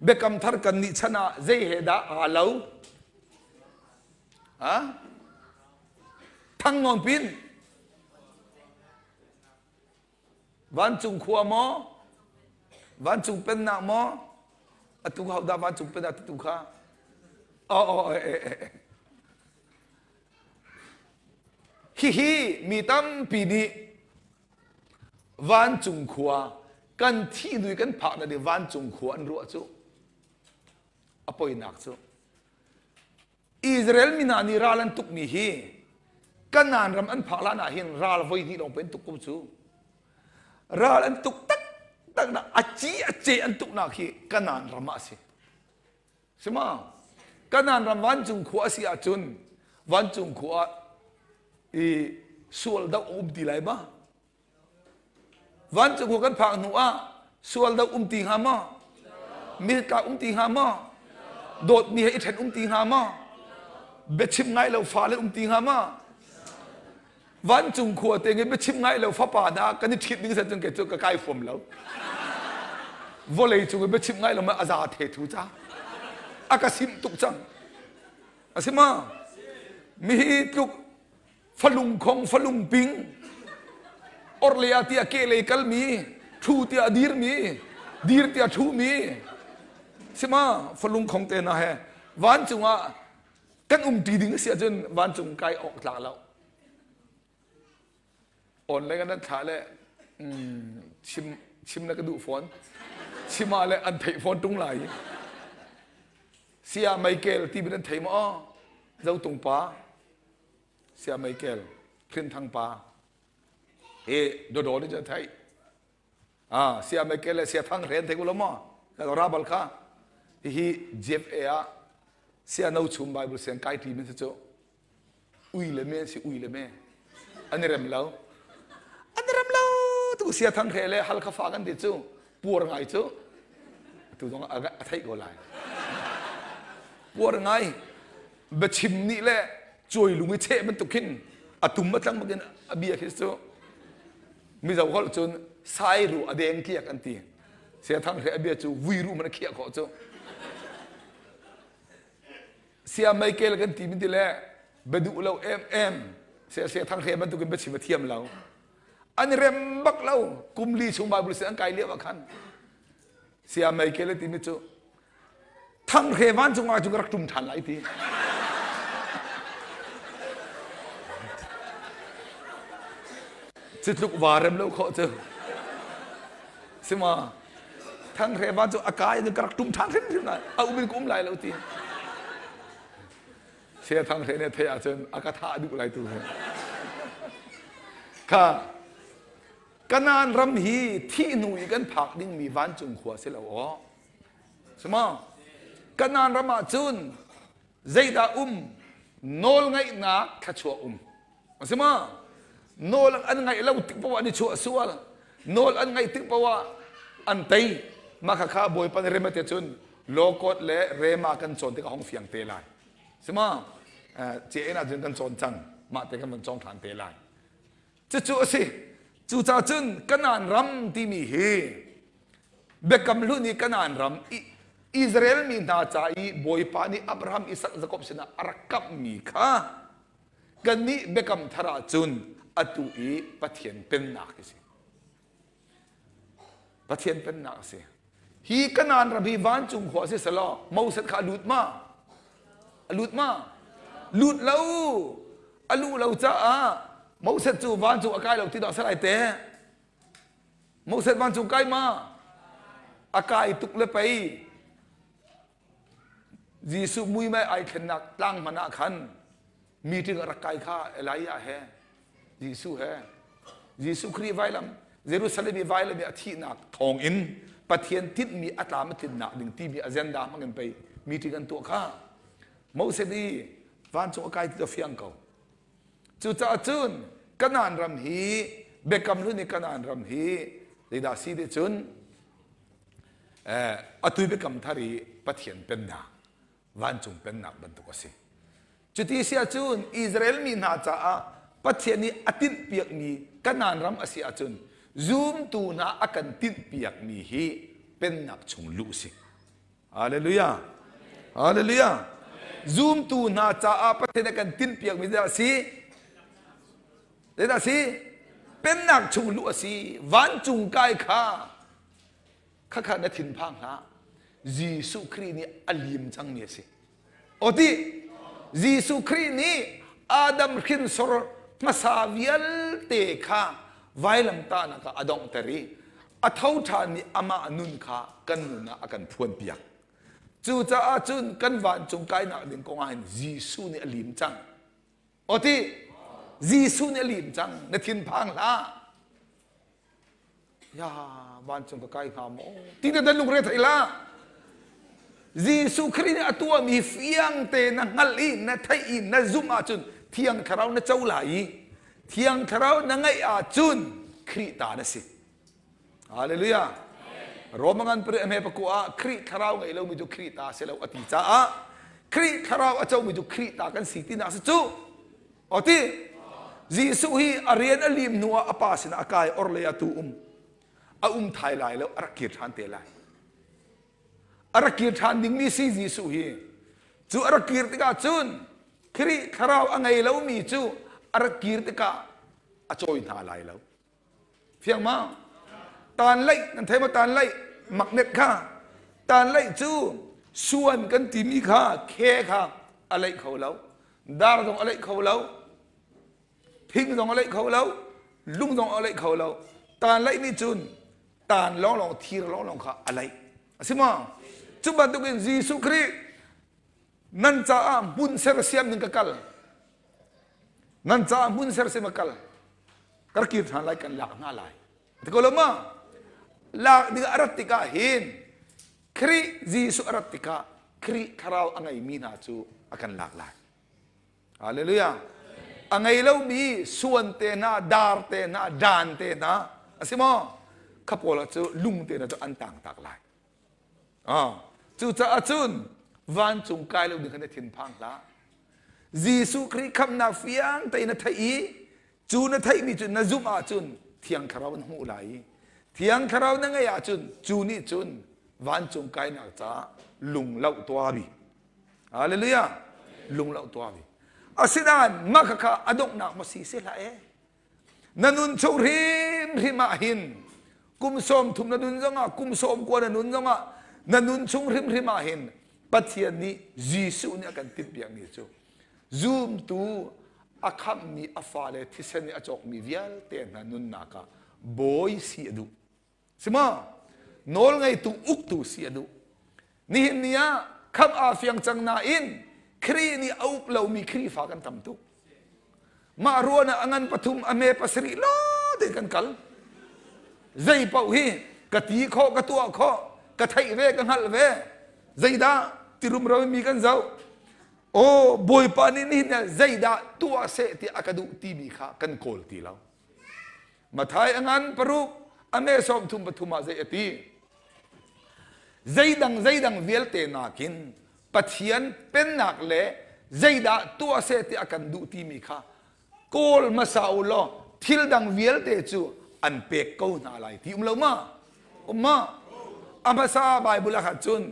biakam thar kan nih chan ah zei he dah aa lo ha thang nawn pin Vancung khua maw? Vancung pennak maw? Atu hau dah vancung pennak tu kha? Oh, oh, eh, eh, eh. Hihi mi tampi nih vancung khua kan thih hnu kan phak na di vancung khua an ruah cu a poinak cu. Israel mi hna nih ral an tukmi hi Kanaan ram an phak lan ah hin ral voi hnih lawng pen tuk ko cu. Ral an tuk taktak nak a ci a ce an tuknak hi Kanaan ram ah a si. Sima Kanaan ram vancung khua a si ahcun vancung khua ah i sual doh a um ti lai ma? Vancung khua kan phak hnu ah sual do um ti hnga maw? Miltlak um ti hnga maw? Dawtmi he i ṭhen um ti hnga maw? Biachim ngai lo fale um ti hnga maw? Vancung khua te nge biachim ngai lo fapa hna kan i ṭhit ding sen cun kei cu ka kai fuam lo. Vawlei cung i biachim ngai lo ma a za the thu ca. A ka simh tuk cang. A si ma? Mi hi tluk falung khong falung ping orhlei ah tiah kehlei kalmi ṭhu tiah dirmi dir tiah ṭhumi sima falung khong te na he vancung ah kan um ṭi ding si ahcun vancung kai awk tlak lo online kan thlah le chim chim na ka duh fawn chim ah le an theih fawn ṭung lai sia Michael ti bin an thei maw zotung pa Sia Michael Hrinthang pa hi dodo ni cu theih ah Sia Michael le Sia Thang Hren thei lo maw ka ra bal kha hihi JFA ah Sia No Chum Bible siang kai ṭi min si cu ui le me si ui le me an i rem lo an i rem lo tu Sia Thang Hre le Halkha fa kan ti cu puar ngai cu tu zong a theih ko lai puar ngai biachim nih le cuai lung i cheh bantuk khin a tum a tlang bakin a bia khi cu mizo holh cun sai ru a deng tliak an ti sia thang hre a bia cu vui ru man a khiah khawh cu sia meikel kan ti min ti le beduh lo em em sia sia thang hre bantukin biachim a thiam lo an rem bak lo kum li chung bible sin an kai lio ah khan sia meikel ti mi cu Thanghre vancung ah cun ka rak ṭum ṭhan lai ti. Cu tluk va rem lo khawh cu. Sima Thanghre vancung a kai in ka rak ṭum ṭhan hrimhrim lai. A um in ka um lai lo ti. Sia Thanghre nih theih ahcun a ka thah duh lai tu. Kha Kanaan ram hi thih hnu i kan phak dingmi vancung khua si lo aw. Sima Kanaan ram ah cun zeidah um nawlngaihnak thluachuah um. A si ma? Nawl an ngaih lo tik poah an i chuah sual. Nawl an ngaih tik poah an tei. Mah kha kha Bawipa nih rem a ti cun lawkawt le rema kan cawn tikah hong fiang te lai. Si ma? CN ah cun kan cawn cang. Mah te kan van cawng ṭhan te lai. Cucu a si. Cucaah cun Kanaan ram timi hi Biakam Hlun i Kanaan ram Israel mi hna ca i Bawipa nih Abraham, Isak, Jakob sinah a rak kamhmi kha kannih Biakam Thar ah cun atu i Pathian pennak a si. Pathian pennak a si. Hi Kanaan ram hi vancung khua si selaw Moses kha a lut ma? A lut ma? Lut lo. A luh lo caah Moses cu vancung a kai lo ti dah salai te. Moses vancung kai ma? A kai tuk le pei. Jesuh muimai ai thlennak tlang hmanh ah khan meeting a rak kai kha Elijah he Jesuh he Jesuh Khrih vailam Jerusalem i vailam i a thihnak thawng in Pathian tinhmi a tlam a tlinnak ding timi agenda hmang in pei meeting an tuah kha Moses i vancung a kai ti fiang ko cucaah cun Kanaan ram hi Biakam hlun i Kanaan ram hi zeidah si ti cun atu biakam thar i Pathian pennak vancung pennak bantuk a si. Cuti si ahcun Israel mi hna caah Pathian nih a tinhpiakmi Kanaan ram a si ahcun zumtu hna a kan tinhpiakmi hi pennak chung luh a si. Hallelujah. Hallelujah. Zumtu hna caah Pathian a kan tinhpiakmi zeidah a si? Zeidah a si? Pennak chung luh a si. Vancung kai kha khakha na thinphang hlah Jesuh Khrih nih a lim cangmi a si. Aw ti Jesuh Khrih nih Adam hrinsor hmasa vialte kha vailamtahnak ah a donghter i a tho ṭhanmi amah nun kha kan nun ah a kan phuanpiak. Cucaah cun kan vancung kainak ding kong ah hin Jesuh nih a lim cang. Aw ti, Jesuh nih a lim cang. Na thinphang hlah. Ya, vancung ka kai hnga maw? Ti na dan lungre thei hlah. Jesuh Khrih nih a tuahmi fiang te na hngalh i na theih i na zumh ahcun Thiang Thlarau na co lai i Thiang Thlarau na ngeih ahcun Khrih ta na si. Hallelujah. Roma ngan pare ame pakua ah Khrih thlarau ngei lomi cu Khrih ta si lo a ti caah Khrih thlarau a comi cu Khrih ta kan si tinak si cu. O ti Jesuh hi a rian a lim hnu ah a pa sinah a kai or lei ah tu um a um thai lai lo a rak kir ṭhan te lai. A rak kir ṭhan dingmi si Jesuh hi cu a rak kir tikah cun Khrih thlarau a ngei lomi cu a rak kir tikah a cawi hna lai lo. Fiang ma? Tan laih nan thei ma tan laih magnet kha tan laih cu suan kan timi kha khe kha a laih kho lo dar zong a laih kho lo thing zong a laih kho lo lung zong a laih kho lo tan laih nih cun tan lawnglawng thir lawnglawng kha a laih a si ma cu bantukin Jesuh Khrih nan caah hmun sersiam ding ka kal nan caah hmun sersiam ka kal kar kir ṭhan lai kan lak hna lai ti ko lo ma lak ding a rat tikah hin Khrih Jesuh a rat tikah Khrih thlarau a ngeimi hna cu a kan lak lai Hallelujah a ngei lomi suan te hna dar te hna dan te hna a si maw kha pawl cu lung te hna cu an tang tak lai Cucaah cun vancung kai lo ding kha na thinphang hlah. Jesuh Khrih khamhnak fiang tein na theih i cu na theihmi cu na zumh ahcun Thiang Thlarau na hmuh lai i Thiang Thlarau na ngeih ahcun cu nih cun vancung kainak caah lungloh tuah bi. Hallelujah! Lungloh tuah bi. Asinain mah khakha a donghnak maw si si hlah ee. Na nun chung hrimhrim ah hin kum 30 na nun zongah kum 90 na nun zongah na nun chung hrimhrim ah hin Pathian nih Jesuh nih a kan timhpiakmi cu zumtu a khamhmi a fale thisen nih a cawkmi vialte hna nunnak ah bawi si a duh. Sima nawlngeitu uktu si a duh. Nihin ni ah khamh aa fiang cang nain Khrih nih a uk lomi Khrihfa kan tam tuk. Mah ruan ah a ngan pathum a me pasarih lawng kan kal. Zei paoh hi ka ti khawh ka tuah khawh ka theih ve ka hngalh ve zeidah ti rumro mi kan zoh. Aw Bawipa nih nihin ah zeidah tuah seh ti a ka duh timi kha kan kawl ti lo. Mathai a ngan paruk a me 33 ah zei a ti zeidang zeidang vialte nakin Pathian pennak le zeidah tuah seh ti a kan duh timi kha kawl hmasa u law thil dang vialte cu an pek ko hna lai ti um lo ma um ma a hmasa Bible ah khan cun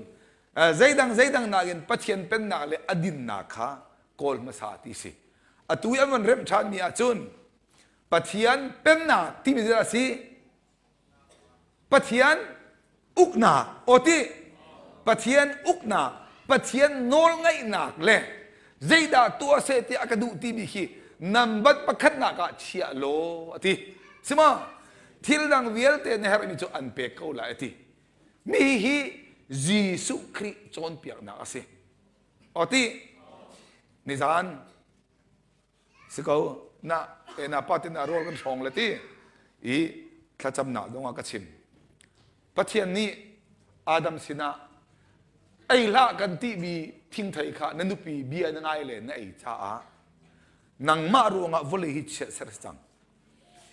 zeidang zeidang nakin Pathian pennak le a dinnak kha kawl hmasa ti si atu i an van remh ṭhanmi ahcun Pathian pennak timi zeidah a si? Pathian uknak aw ti Pathian uknak Pathian nawlngaihnak le zeidah tuah seh ti a ka duh timi khi nambat pakhatnak ah chiah law a ti sima thil dang vialte na herhmi cu an pek ko lai a ti mi hi Jesuh Khrih cawnpiaknak a si aw ti nizan Si ko na e na pa tin rawl kan hrawng le ti i thlacamnak dong ah ka chim. Pathian nih Adam sinah ei hlah kan timi thingthei kha na nupi bia na ngai le na ei caah nangmah ruangah vawlei hi chiat ser cang.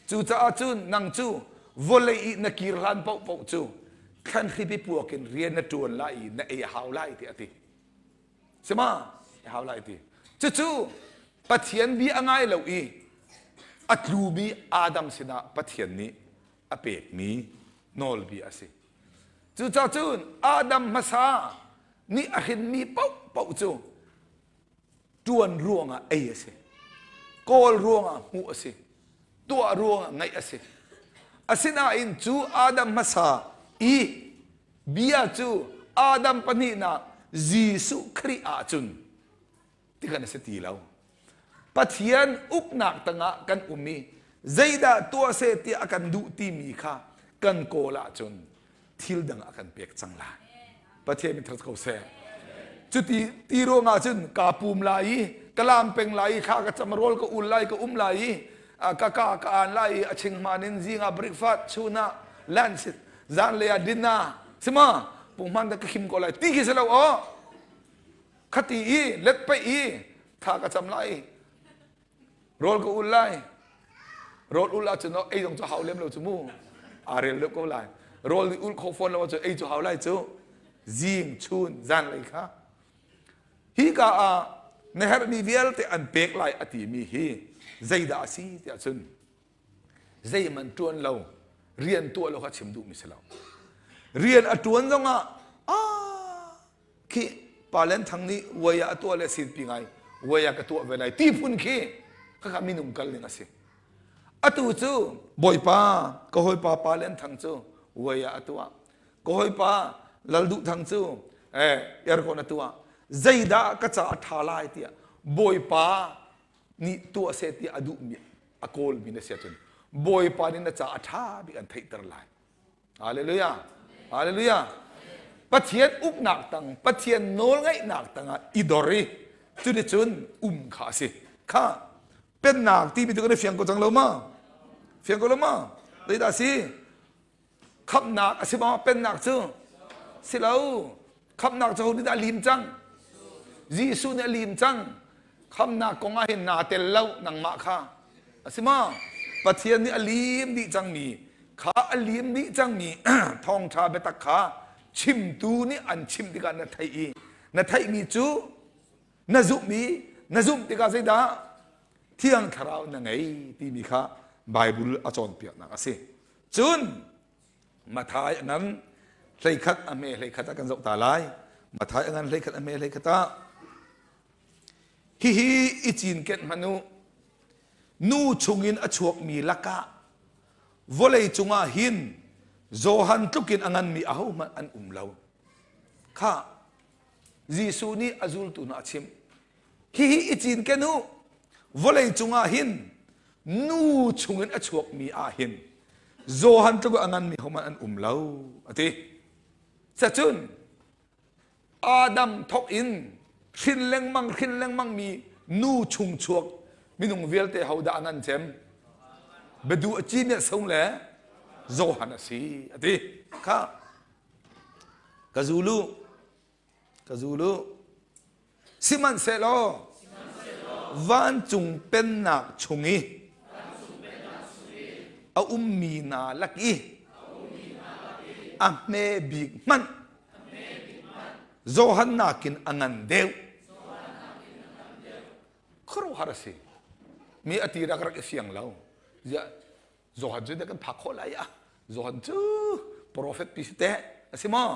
Cucaah cun nang cu vawlei i na kir hlan paohpaoh cu thlanhripi puak in rian na ṭuan lai i na ei a hau lai tiah a ti. Sima hau lai ti. Cucu Pathian bia a ngai lo i a tlumi Adam sinah Pathian nih a pekmi nawlbia a si. Cucaah cun Adam hmasa nih a hrinmi paohpaoh cu ṭuan ruangah ei a si. Kawl ruangah hmuh a si. Tuah ruangah ngeih a si. Asinain cu Adam hmasa i Bia cu Adam pahnihnak Jesuh Khrih ahcun tikhan a si ti lo. Pathian uknak tangah kan um i zeidah tuah seh tiah a kan duh timi kha kan kawl ahcun thil dang a kan pek cang lai. Pathian min thangṭhat ko seh. Cuti ti ruangah cun kaa pum lai i ka lam peng lai i thla ka cam rawl ka ul lai ka um lai i ka ka ka aan lai i a chingman in zing ah breakfast chun ah lunch zanlei ah dinner sima punghman da ka khim ko lai ti khi si lo aw khati i let paih i thla ka cam lai rawl ka ul lai rawl ul ahcun ei zong cu hau lem lo cu mu aa rel deuh ko lai rawl nih ul kho fawn lo ahcun ei cu hau lai cu zing chun zanlei kha hi ka ah na herhmi vialte an pek lai a timi hi zeidah a si tiah cun zeihmanh ṭuan lo rian tuah lo kha chim duhmi si lo rian a ṭuan zongah ah khi Palen Thang nih uai ah a tuah le sinpi ngai uai ah ka tuah ve lai ti phun khi khakha minung kal ning a si atu cu bawipa ka hawipa Palen Thang cu uai ah a tuah ka hawipa Lal Duh Thang cu eh aircon a tuah zeidah ka ca a ṭha lai tiah bawipa nih tuah seh tiah a duhmi a kawlmi na si ahcun bawipa nih na ca a ṭha bik an theihter lai Hallelujah. Hallelujah. Pathian uknak tang, Pathian nawlngaihnak tangah i dor i cuticun um kha a si. Kha pennak timi tu kan i fiang ko cang lo ma? Fiang ko lo ma? Zeidah a si? Khamhnak a si maw pennak cu? Si lo. Khamhnak cu ho nih dah a lim cang? Jesuh nih a lim cang. Khamhnak kong ah hin naa tel lo nangmah kha. A si maw? Pathian nih a lim dih cangmi kha a lim dih cangmi thawngṭha biatak kha chimtu nih an chim tikah na theih i na theihmi cu na zumh i na zumh tikah zeidah Thiang Thlarau na ngei timi kha Baibal a cawnpiaknak a si. Cun Mathai a ngan 11 a hme 11 ah kan zoh ta lai. Mathai a ngan 11 a hme 11 ah hihi i cinken hmanh u. Nu chungin a chuakmi lakah vawlei cungah hin Johan tlukin a nganmi ahohmanh an um lo. Kha Jesuh nih a zultu hna a chimh. Hihi i cinken u. Vawlei cungah hin nu chungin a chuakmi ah hin Johan tluk a nganmi hohmanh an um lo a ti. Cacun Adam thok in hrin lengmang hrin lengmang mi nu chung chuak minung vialte hodah a ngan cem? Bedu a ci nih sung le Johan a si a ti. Kha ka zulu ka zul u. Sihmanhsehlaw vancung pennak chung i a ummi hna lak i a hme bik hmanh Johan nakin a ngan deuh. Khuaruahhar a si. Mi a ti rak rak i fiang lo. Ziah Johan cu kan phak khawh lai ah Johan cu prophet pi si teh a si maw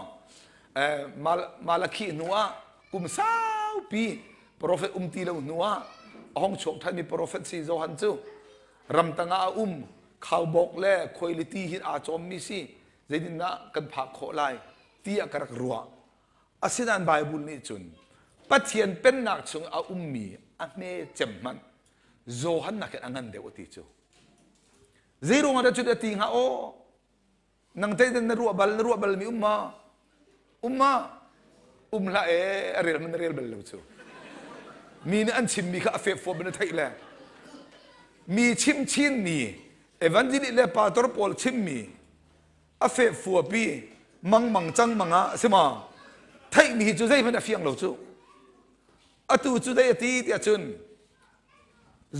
Malakhi hnu ah kum saupi prophet um ti lo hnu ah a hong chuak thanmi prophet si Johan cu ramtang ah a um khaubawk le khuailiti hin aa cawmmi si zeitindah kan phak khawh lai tiah ka rak ruah asinain Bible nih cun Pathian pennak chung a ummi a hme cem hmanh Johan nakin a ngan deuh a ti cu Zei ruangah dah cuti a ti hnga aw? Nang te na ruah bal na ruah bal mi um ma? Um ma? Um hlah ee a rel man na rel bal lo cu. Mi nih an chimmi kha a feffuam in a theih le mi chim chin mi evangelist le pastor pawl chimmi a fehfuapi mangmang cang mang ah si ma theihmi hi cu zeihmanh a fiang lo cu atu cu dei a ti tiah cun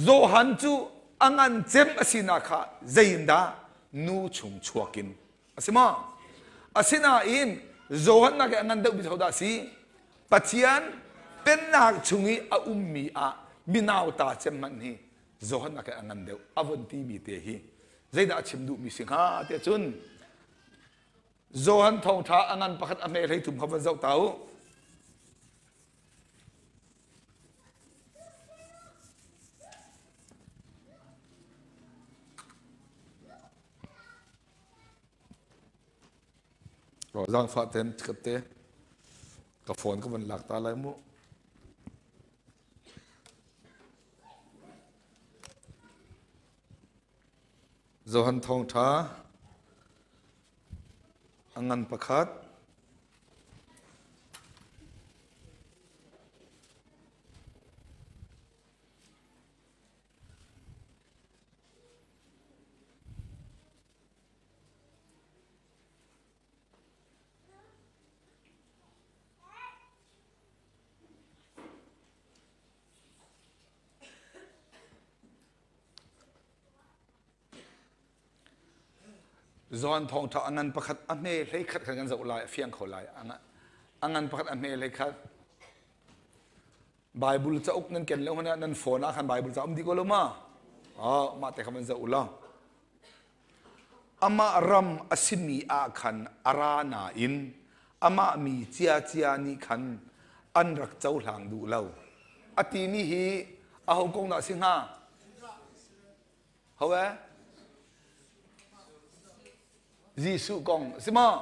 Johan cu a ngan cem a sinak kha zeiindah nu chung chuak in a si maw? Asinain Johan nak a ngan deuhmi hodah a si? Pathian pennak chung i a ummi ah minauta cem hmanh hi Johan nak a ngan deuh a von timi te hi zeidah a chim duhmi si hnga tiah cun Johan thawngṭha a ngan pakhat a hme hlei thum kha van zoh ta u. Zaangfah ten chikat te ka phone ka van lak ta lai mu. Johan thawngṭha a ngan pakhat. John thawngṭha a ngan pakhat a hme 11 khan kan zoh lai, a fiang kho lai. A ngan pakhat a hme 11. Bible cauk nan ken lo hmanh ah nan phone ah khan Bible ca um dih ko lo ma? Oh, mah te kha van zoh u law. Amah ram a simi ah khan a ra nain amah mi ciacia nih khan an rak cohlang duh lo. A timi hi aho kong dah a si hnga? Ho eh? Jesuh kong a si maw?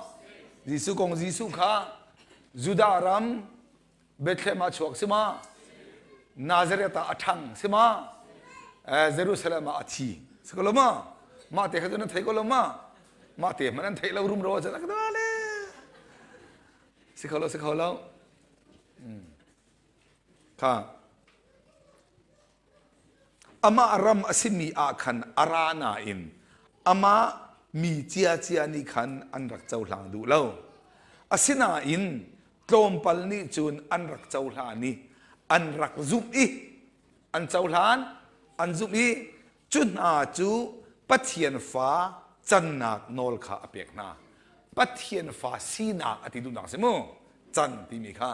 Jesuh kong Jesuh kha Judah ram Bethlehem ah chuak si ma? Nazareth ah a ṭhang si ma? Jerusalem ah a thi si ko lo ma? Mah te kha cu nan thei ko lo ma? Mah te hmanh an theih lo rumro ah cun a ka le si kho lo si kho lo. Kha Amah ram a simi ah khan a ra nain amah mi ciacia nih khan an rak cohlang duh lo. Asinain tlawmpal nih cun an rak cohlan i an rak zumh i an cohlan an zumh i cu hna cu Pathian fa cannak nawl kha a pek hna. Pathian fa sinak a ti duhnak a si mu can timi kha.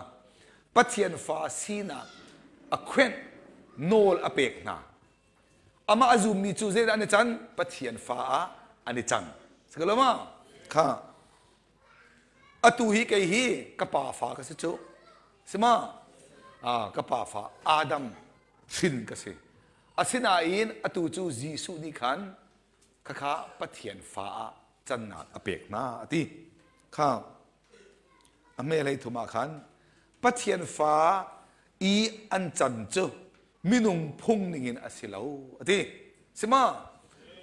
Pathian fa sinak a khuenh nawl a pek hna. Amah a zummi cu zeidah an i can? Pathian fa ah an i cang. Si ko lo ma? Kha. Atu hi kei hi ka pa fa ka si cu. Si ma? Ah, ka pa fa Adam hrin ka si. Asinain atu cu Jesuh nih khan khakha Pathian fa ah cannak a pek hna a ti. Kha. A hmelei thum ah khan Pathian fa i an can cu minung phung ningin a si lo a ti. Sima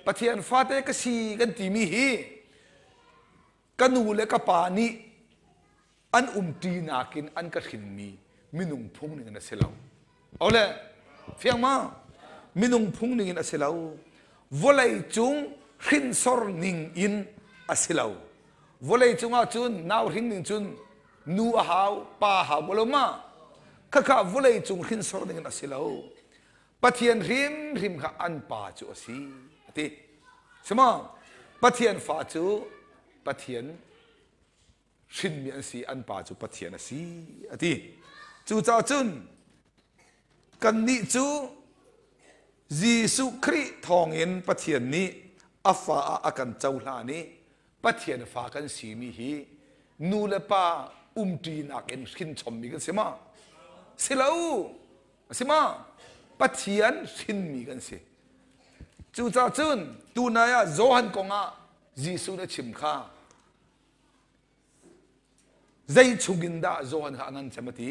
Pathian fate ka si kan timi hi ka nu le ka pa nih an umṭinak in an ka hrinmi minung phung ningin a si lo. Ole fiang ma? Minung phung ningin a si lo. Vawlei cung hrinsor ning in a si lo. Vawlei cungah cun nau hring ding cun nu a hau, pa a hau ko lo ma? Khakha vawlei cung hrinsor ding in a si lo. Pathian hrimhrim kha an pa cu a si, a ti. Sima, Pathian fa cu Pathian hrinmi an si, an pa cu Pathian a si, a ti. Cucaah cun kannih cu Jesuh Khrih thawngin Pathian nih a fa ah a kan cohlan i Pathian fa kan simi hi nu le pa umṭinak in hrinchommi kan si ma? Si lo. A si ma? Pathian hrinmi kan si. Cucaah cun tunai ah Johan kong ah Jesuh nih a chim kha Zei chungin dah Johan kha a ngan cem a ti?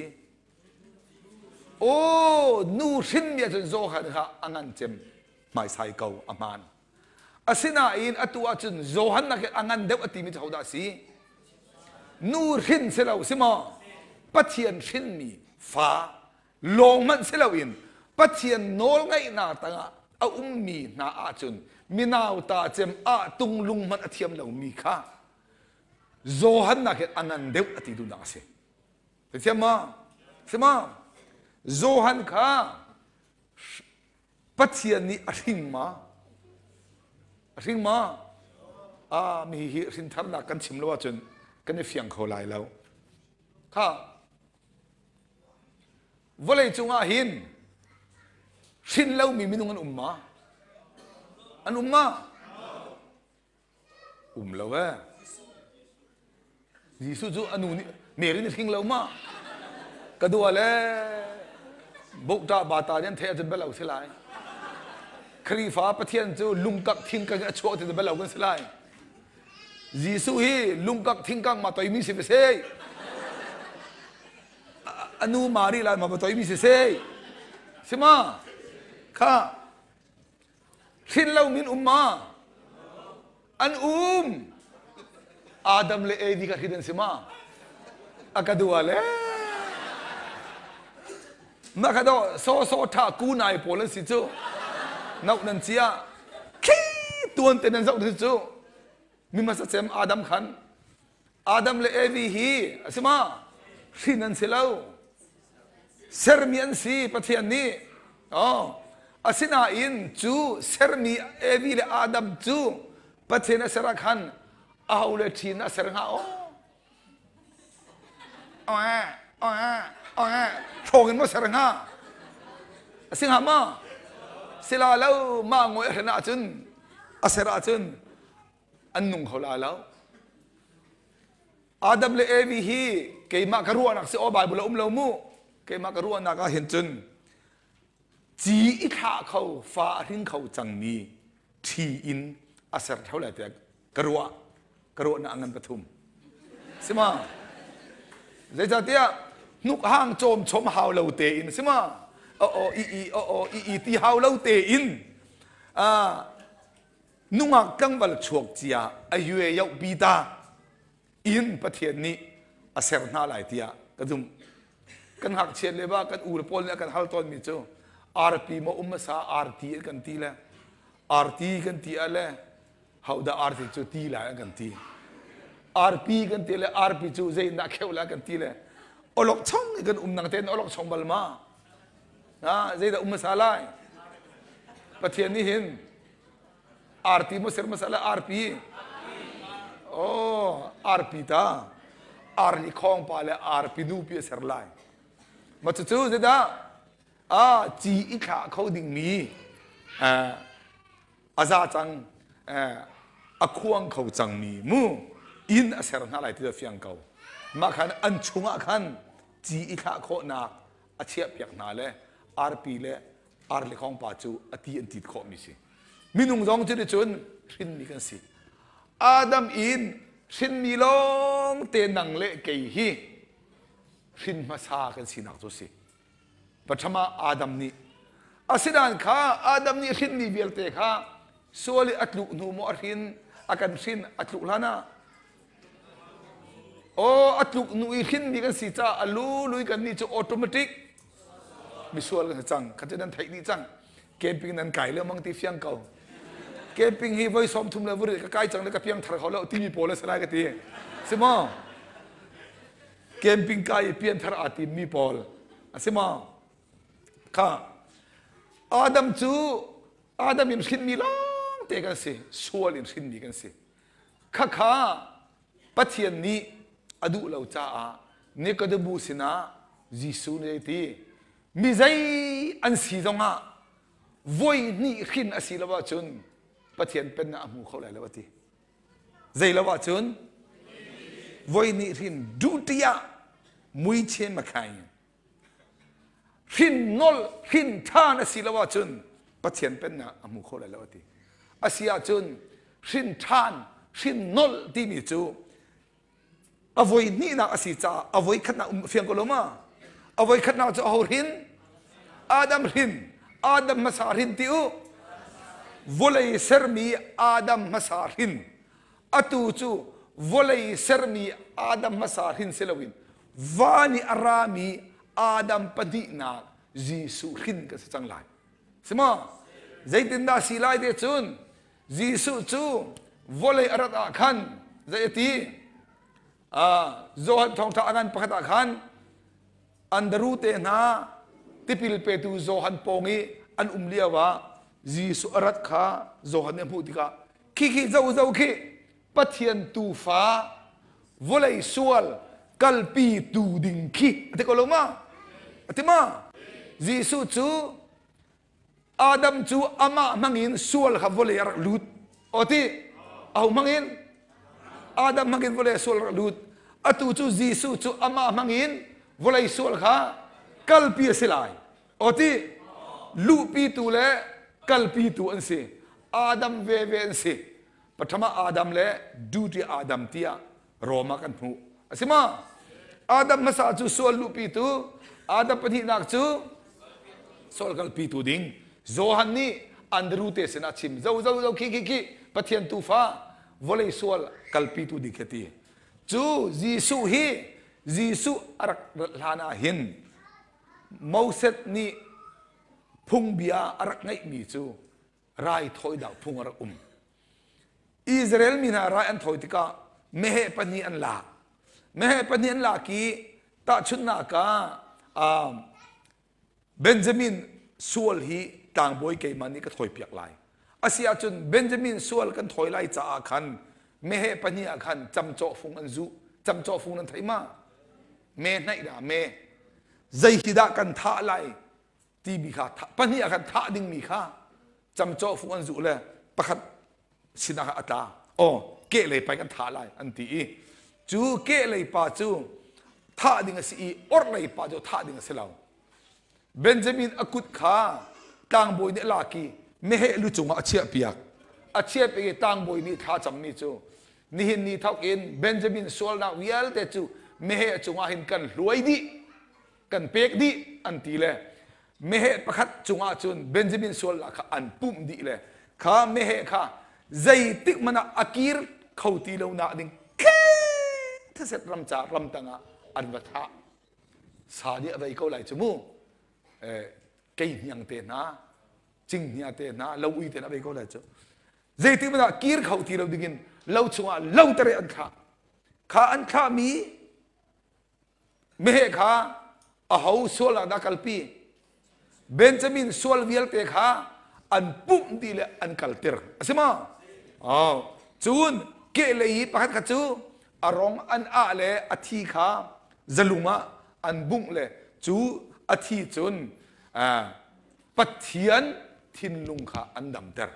Aw, nu hrinmi ahcun Johan kha a ngan cem hmaisai ko a hmaan. Asinain atu ahcun Johan nakin a ngan deuh a timi cu hodah a si? Nu hrin si lo si maw? Pathian hrinmi fa lawng hmanh si loin Pathian nawlngaihnak tangah a ummi hna ahcun minauta cem ah tunglung hmanh a thiam lomi kha Johan nak hin a ngan deuh a ti duhnak a si. Thiam ma? Si ma? Johan kha Pathian nih a hring ma? A hring ma? Ah, mi hi hrintharnak kan chim lo ahcun kan i fiang kho lai lo. Kha vawlei cungah hin hrin lomi minung an um ma? An um ma? Um lo ee. Jesuh cu a nu nih Mary nih hring lo ma? Ka dua le bokta bata nih an theih ahcun bel lo si lai. Khrihfa Pathian cu lungkak thingkang in a chuah ti bel lo kan si lai. Jesuh hi lungkak thingkang ma toimi si ve se. A nu Mari lai ma toimi si se. Si ma? Kha Hrin lo min um ma? An um. Adam le Evi kha hrin an si ma? A ka dua le. Mah kha do so so tha ku nai pawl an si cu. Nauk nan cia. Khi tuan te nan zoh si cu. Mi hmasa cem Adam khan. Adam le Evi hi a si ma? Hrin an si lo. Sermi an si Pathian nih. Oh. Asinain cu sermi Evi le Adam cu Pathian a ser ah khan Aho le ṭhi in a ser hnga aw? Hrawng in maw ser hnga? A si hnga maw? Sila lo mah ngawi a hren ahcun a ser ahcun an nung kho la lo. Adam le Evi hi keimah ka ruahnak si aw Bible a um lo mu. Keimah ka ruahnak ah hin cun ci i thlah kho fa a hring kho cangmi ṭhi in a ser ṭheo lai tiah ka ruah ka ruahnak a ngan pathum sima zeicahtiah hnuk hang cawm chom hau lo tein sima o o i i o o i i ti hau lo tein nungak tlangval chuak cia a yue yoh bi ta in Pathian nih a ser hna lai tiah ka zumh. Kan ngakchiat le ba kan u le pawl nih a kan hal tawnmi cu arpi maw um hmasa arti an kan ti le arti kan ti ah le hodah arti cu ti lai an kan ti. Arpi kan ti le arpi cu zeiindah kheuh lai kan ti le olok chong i kan um nang tein olok chong bal ma? Ha zeidah um hmasa lai? Pathian nih hin Arti maw ser hmasa le arpi? Oh, arpi ta. Arli khawng pa le arpi nu pi a ser lai. Ma cucu zeidah? Ah, ci i thlah kho dingmi a za cang a khuang kho cangmi mu inn a ser hna lai ti fiang ko. Mah khan an chungah khan ci i thlah khawhnak a chiah piak hna le arpi le arli khawng pa cu a ti an tit khawhmi si. Minung zong cu cun hrinmi kan si. Adam in hrinmi lawng te nang le kei hi hrin hmasa kan sinak cu si. Pathama Adam nih asinain kha Adam nih hrinmi vialte kha sual i a tluk hnu maw a hrin a kan hrin a tluk hlan ah aw a tluk hnu i hrinmi kan si caah a lu lui kan nih cu automatic misual kan si cang kha cu nan theih dih cang camping nan kai lengmang ti fiang ko camping hi voi sawm thum le vuri ka kai cang le ka piang thar kho lo timi pawl a si lai ka ti si maw camping kai i pian thar aa tim mi pawl a si maw kha Adam cu Adam in hrinmi lawng te kan si sual in hrinmi kan si khakha Pathian nih a duh lo caah Nicodemus sinah Jesuh nih a ti mi zei an si zongah voi hnih hrin a si lo ahcun Pathian pennak a hmu kho lai lo a ti. Zei lo ahcun voi hnih hrin duty ah mui chen makhai hrin nolh hrin ṭhan a si lo ahcun Pathian pennak a hmu kho lai lo a ti. A si ahcun hrin ṭhan hrin nolh timi cu a voi hnihnak a si caah a voi khatnak um fiang ko lo ma a voi khatnak cu aho hrin Adam hrin Adam hmasa hrin ti u vawlei sermi Adam hmasa hrin atu cu vawlei sermi Adam hmasa hrin si loin van i a rami Adam pahnihnak Jesuh hrin kan si cang lai si maw zeitindah si lai te cun Jesuh cu vawlei a rat ah khan zei a ti? Johan thawngṭha a ngan pakhat ah khan Andru te hna tipil petu Johan pawng i an um lio ah Jesuh a rat kha Johan nih a hmuh tikah khi khi zo zo khi Pathian tuufa vawlei sual kalpi tu ding khi a ti ko lo ma? A ti ma? Jesuh cu Adam cu amah hmangin sual kha vawlei a rak lut. Aw ti, aho hmangin? Adam hmangin vawlei sual rak lut. Atu cu Jesuh cu amah hmangin vawlei sual kha kalpi a si lai. Aw ti, luhpitu le kalpitu an si. Adam veve an si. Pathama Adam le duty Adam tiah Rome ah kan hmuh. A si ma? Adam hmasa cu sual luhpitu, Adam pahnihnak cu sual kalpitu ding. Johan nih Andrew te sinah chim zo zo zo khi khi khi Pathian tuufa vawlei sual kalpitu ding khi ti. Cu Jesuh hi Jesuh a rak rat hlan ah hin Moses nih phungbia a rak ngeihmi cu raithawinak phung a rak um. Israel mi hna rai an thawi tikah meheh pahnih an lak. Meheh pahnih an lak i tahchunhnak ah Benjamin sual hi tlangbawi keimah nih ka thawipiak lai. Asi ahcun Benjamin sual kan thawi lai caah khan Meheh pahnih ah khan camcawh fung an zuh. Camcawh fung nan thei ma? Me hnaih dah me. Zei hi dah kan thah lai timi kha pahnih ah khan thah dingmi kha camcawh fung an zuh le pakhat sinah a tla. Aw, kehlei pa kan thah lai an ti i cu kehlei pa cu thah ding a si i orhlei pa cu thah ding a si lo. Benjamin a kut kha tlangbawi nih a lak i meheh lu cungah a chiahpiak. A chiahpiak i tlangbawi nih thla cammi cu nihin ni thawk in Benjamin sualnak vialte cu meheh cungah hin kan hluai dih, kan pek dih an ti le meheh pakhat cungah cun Benjamin sualnak kha an pumh dih le kha meheh kha zeitik hmanh ah a kir kho ti lo nak ding theset ramca ramtang ah an va thah. Sa nih a vei ko lai cu mu. Kei hniang te hna, cinghngia te hna, lo ui te hna a vei ko lai cu. Zeitik hmanh ah kir kho ti lo dingin lo chungah lo tere an thlah. Kha an thlahmi meheh kha aho sualnak dah kalpi? Benjamin sual vialte kha an pumh dih le an kalter. A si maw? Oh. Cun kehlei i pakhat kha cu a rong an ah le a thi kha zalung ah an bungh le cu a thi cun Pathian thinlung kha an damter.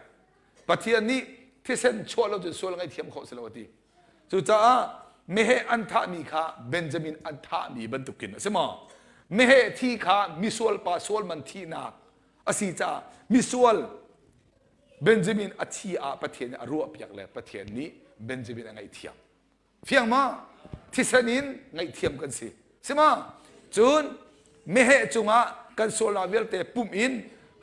Pathian nih thisen chuah lo cun sual ngaihthiam khawh si lo a ti. Cucaah meheh an thahmi kha Benjamin an thahmi bantukin a si maw? Meheh thi kha misual pa sual man thihnak a si caah misual Benjamin a thi ah Pathian nih a ruahpiak le Pathian nih Benjamin a ngaihthiam. Fiang ma? Thisen in ngaihthiam kan si. Si ma? Cun meheh cungah kan sualnak vialte pumh in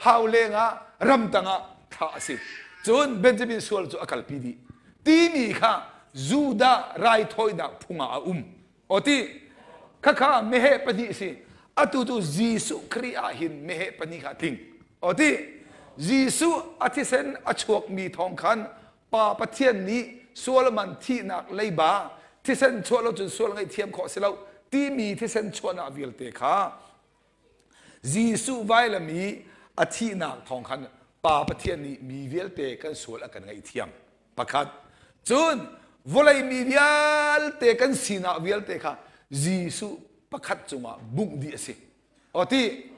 hau lengah ramtang ah thlah a si. Cun Benjamin sual cu a kalpi dih. Timi kha Judah raithawinak phung ah a um. O ti khakha meheh pahnih si. Atu cu Jesuh Khrih ah hin meheh pahnih kha tling. O ti Jesuh a thisen a chuakmi thawng khan Pa Pathian nih sual man thihnak leiba thisen chuah lo cun sual ngaihthiam khawh si lo timi thisen chuahnak vialte kha Jesuh vailam i a thihnak thawng khan Pa Pathian nih mi vialte kan sual a kan ngaihthiam. Pakhat. Cun vawlei mi vialte kan sinak vialte kha Jesuh pakhat cungah bungh dih a si. O ti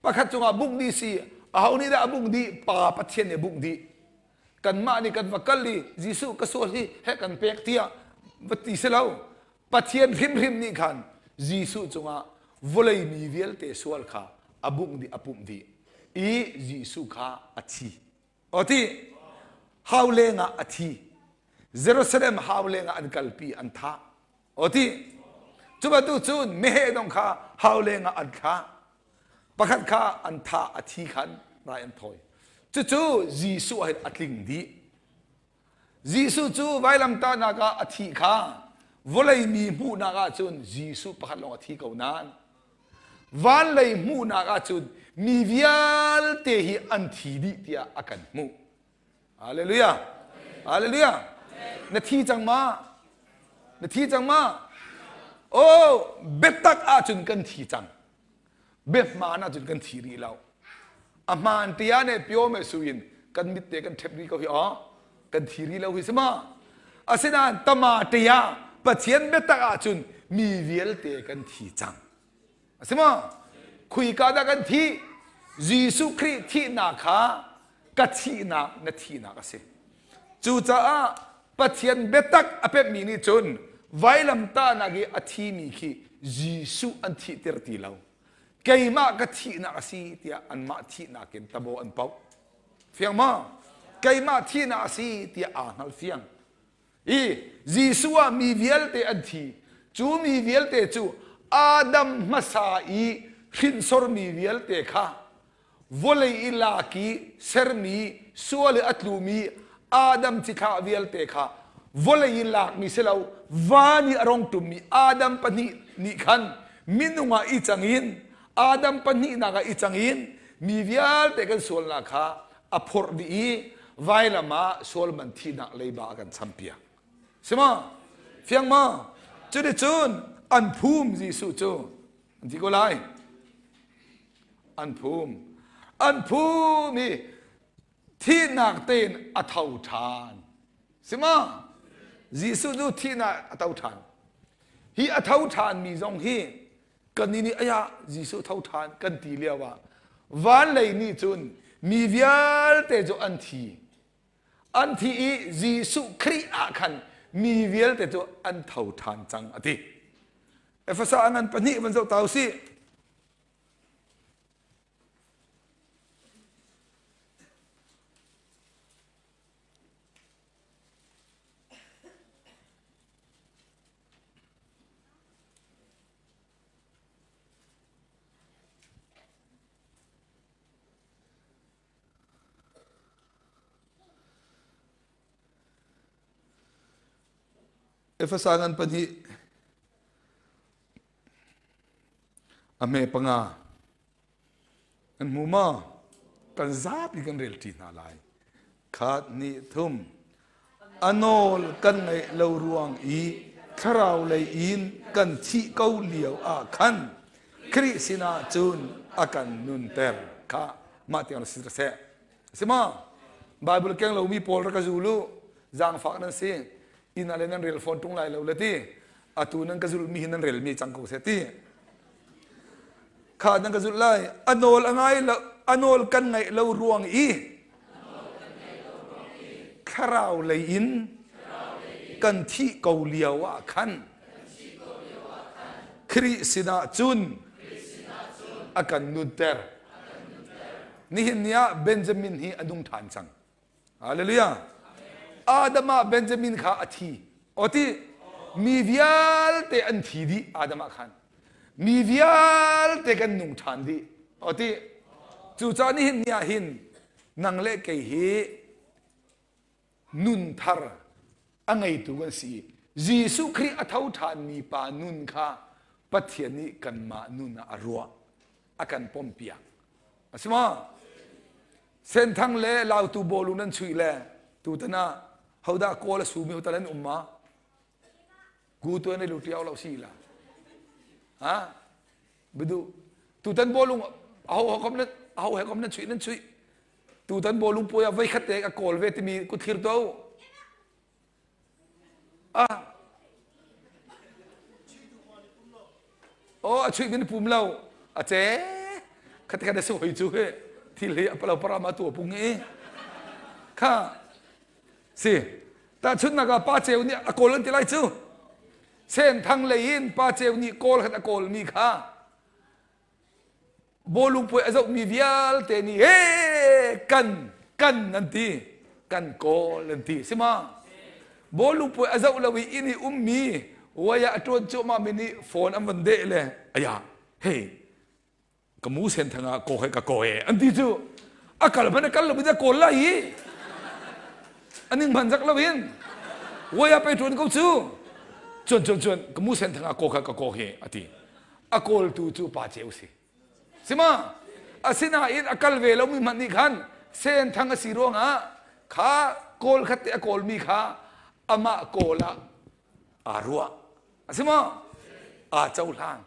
pakhat cungah bungh dih si aho nih dah a bungh dih? Pa Pathian nih a bungh dih. Kanmah nih kan va kal i Jesuh ka sual hi he kan pek tiah va ti si lo. Pathian hrimhrim nih khan Jesuh cungah vawlei mi vialte sual kha a bungh dih a pumh dih i Jesuh kha a thi. O ti hau lengah a thi. Jerusalem hau lengah an kalpi an thah. O ti cu bantuk cun meheh dong kha hau lengah an thlah. Pakhat kha an thah a thi khan rai an thawi. Cucu Jesuh ah hin a tling dih. Jesuh cu vailamtahnak ah a thih kha vawlei mi hmuhnak ahcun Jesuh pakhat lawng a thi ko nain van lei hmuhnak ahcun mi vialte hi an thi dih tiah a kan hmuh. Hallelujah. Hallelujah. Na thi cang ma? Na thi cang ma? Oh, biatak ahcun kan thi cang. Biahmaan ahcun kan thi rih lo. A hmaan tia ne pio me su in kan mit te kan ṭhep rih ko hi aw. Kan thi rih lo hi si ma? Asinain tama tia Pathian biatak ahcun mi vialte kan thi cang. A si ma? Khuika dah kan thih? Jesuh Khrih thihnak kha ka thihnak na thihnak a si. Cucaah Pathian biatak a pemmi nih cun vailamtahnak i a thimi khi Jesuh an thihter ti lo. Keimah ka thihnak a si tiah anmah thihnak in tabo an poh. Fiang maw? Keimah thihnak a si tiah aa hngal fiang. I Jesuh ah mi vialte an thi. Cu mi vialte cu Adam hmasa i hrinsormi vialte kha vawlei i lak i sermi sual i a tlumi Adam cithlah vialte kha vawlei i lakmi si lo van i a rong ṭummi Adam pahnih nih khan minung ah i cang in Adam pahnihnak ah i cang in mi vialte kan sualnak kha a phorh dih i vailam ah sual man thihnak leiba a kan champiak. Si maw? Fiang maw? Cuticun an phum Jesuh cu an ti ko lai. An phum. An phum i thihnak tein a tho ṭhan. Si ma? Jesuh cu thihnak a to ṭhan. Hi a tho ṭhanmi zong hi kannih nih aya Jesuh tho ṭhan kan ti lio ah van lei nih cun mi vialte cu an thi. An thi i Jesuh Khrih ah khan mi vialte cu an tho ṭhan cang a ti. Efesa a ngan pahnih van zoh ta usih. Efesa ngan pahnih a hme panga An hmu maw? Kan zapi kan rel ṭi hna lai. Khat nih thum. A nawl kan ngaih lo ruang i thlarau lei in kan thih ko lio ah khan Khrih sinah cun a kan nunter kha mah tiang si seh. Si ma? Bible keng lomi pawl rak ka zul u. Zaangfak nan si. Inn ah le nan rel fawn ṭung lai lo le ti. Atu nan ka zulmi hi nan relmi cang ko seh ti. Kha nan ka zulh lai. A nawl a ngai lo, a nawl kan ngaih lo ruang i thlarau lei in kan thih ko lio ah khan Khrih sinah cun a kan nunter. Nihin ni ah Benjamin hi a nung ṭhan cang. Hallelujah. Adam ah Benjamin kha a thi. O ti mi vialte an thi dih Adam ah khan. Mi vialte kan nung ṭhan dih. O ti cucaah nihin ni ah hin nang le kei hi nun thar a ngeitu kan si. Jesuh Khrih a tho ṭhanmi pa nun kha Pathian nih kanmah nun ah a ruah, a kan pompiak. A si maw? Senthang le Lautu bawlu nan chuih le tutan ah hodah kawl a sumi hotal an um ma? Gu tu an lu tiau lo si la. Ha? Bidu tutan bawlung aho ho kom nan aho he kom nan chuih nan chuih. Tutan bawlung puai ah voi khat te a kawl ve timi kut thlir to. Ah. Oh, a chuih min pum lo. A ce. Khat khat a si hoi cu he. Thil hi a palo para ma tu pung i. Kha. Si. Ta chun naga pa cheu nih a kawl an ti lai cu. Sen thang lei in pa cheu nih kawl khat a kawl mi kha. Bawlung puai a zohmi vialte nih he kan kan an ti kan kawl an ti si ma bawlung puai a zoh lo i inn i ummi waya a ṭuan cuahmah mi nih phone an van deh le aya hei ka mu sen thang ah ko he ka ko e an ti cu a kal hmanh a kal lo in a kawl lai i aning hman zak lo in waya pe ṭuan ko cu cun cun cun ka mu sen thang ah ko kha ka ko he a ti a kawltu cu pa ceu si sima asinain a kal ve lomi hmanh nih khan senthang a si ruangah kha kawl khat te a kawlmi kha amah kawl ah aa ruah a si maw aa cohlang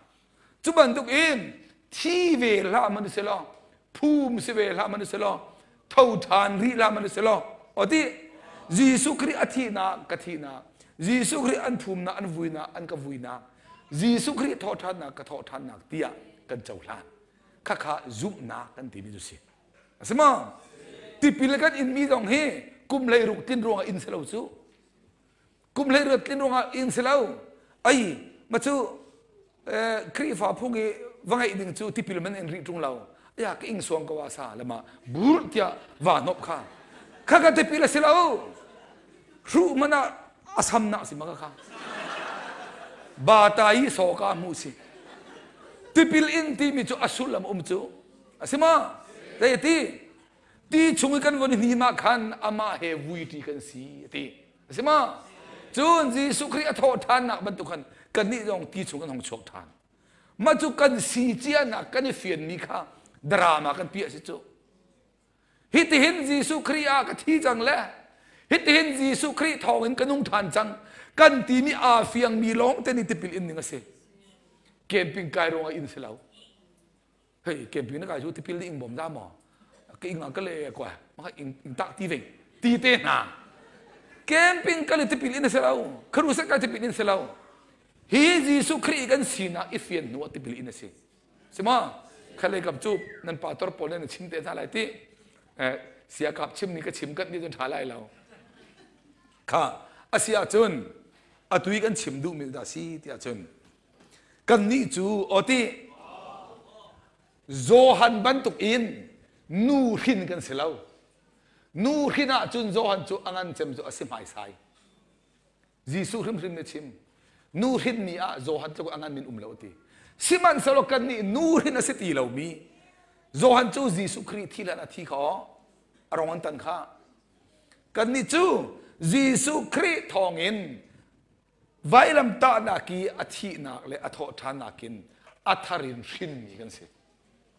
cu bantuk in thi ve hlah man si law phum si ve hlah man si law tho ṭhan rih hlah man si law oti Jesuh Khrih a thihnak ka thihnak Jesuh Khrih an phumnak an vuinak an ka vuinak Jesuh Khrih thawhṭhannak ka thawhṭhannak tiah kan cohlan. Khakha zumhnak kan timi cu si. A si maw? Tipil kan inmi zong hi kum 16 tlin ruangah in si lo cu. Kum 16 tlin ruangah in si lo. Ai, ma cu Khrihfa phung i va ngeih ding cu tipil man in rih ṭung lo. Ya ka ing suang ko wa sa lama bur tiah va nop kha. Kha ka tipil a si lo. Hruh man ah a samnak si maka kha bata i soka mu si tipil in timi cu a sullam um cu a si ma zei ti ti chung i kan von hni ma khan amah he vui ti kan si ti a si ma cun Jesuh Khrih a thawh ṭhannak bantuk khan kannih zong ti chung kan hong chuak ṭhan mah cu kan si cianak kan i fianmi kha drama kan piah si cu Hitihin Jesuh Khrih ah ka thi cang le hitihin Jesuh Khrih thawngin ka nung ṭhan cang kan timi aa fiangmi lawng te nih tipil in ning a si. Camping kai ruangah inn si lo. Hei camping na kai cu tipil nih ing bawm dah maw? Ka ing ah ka le kwa maka ing tak ti ve ti te hna. Camping kal i tipil in a si lo. Crusade kal tipil in si lo. Hi Jesuh Khrih kan sinak i fian hnu ah tipil in a si. Sima khalei kap cu nan pastor pawl nih na chim te hna lai ti. Eh, sia kap chim ni ka chim kat ni cun ṭha lai lo. Kha a si ahcun atu i kan chim duhmi dah si ti ahcun kannih cu aw ti Johan bantuk in nu hrin kan si lo. Nu hrin ahcun Johan cu a ngan cem cu a si hmaisai. Jesuh hrimhrim nih chim. Nu hrinmi ah Johan tluk a ngan min um lo ti. Sihmanhsehlaw kannih nu hrin a si ti lomi Johan cu Jesuh Khrih thi hlan a thi kha a rong an tan kha. Kannih cu Jesuh Khrih thawngin vailamtahnak i a thihnak le a thawhṭhannak in a thar in hrinmi kan si.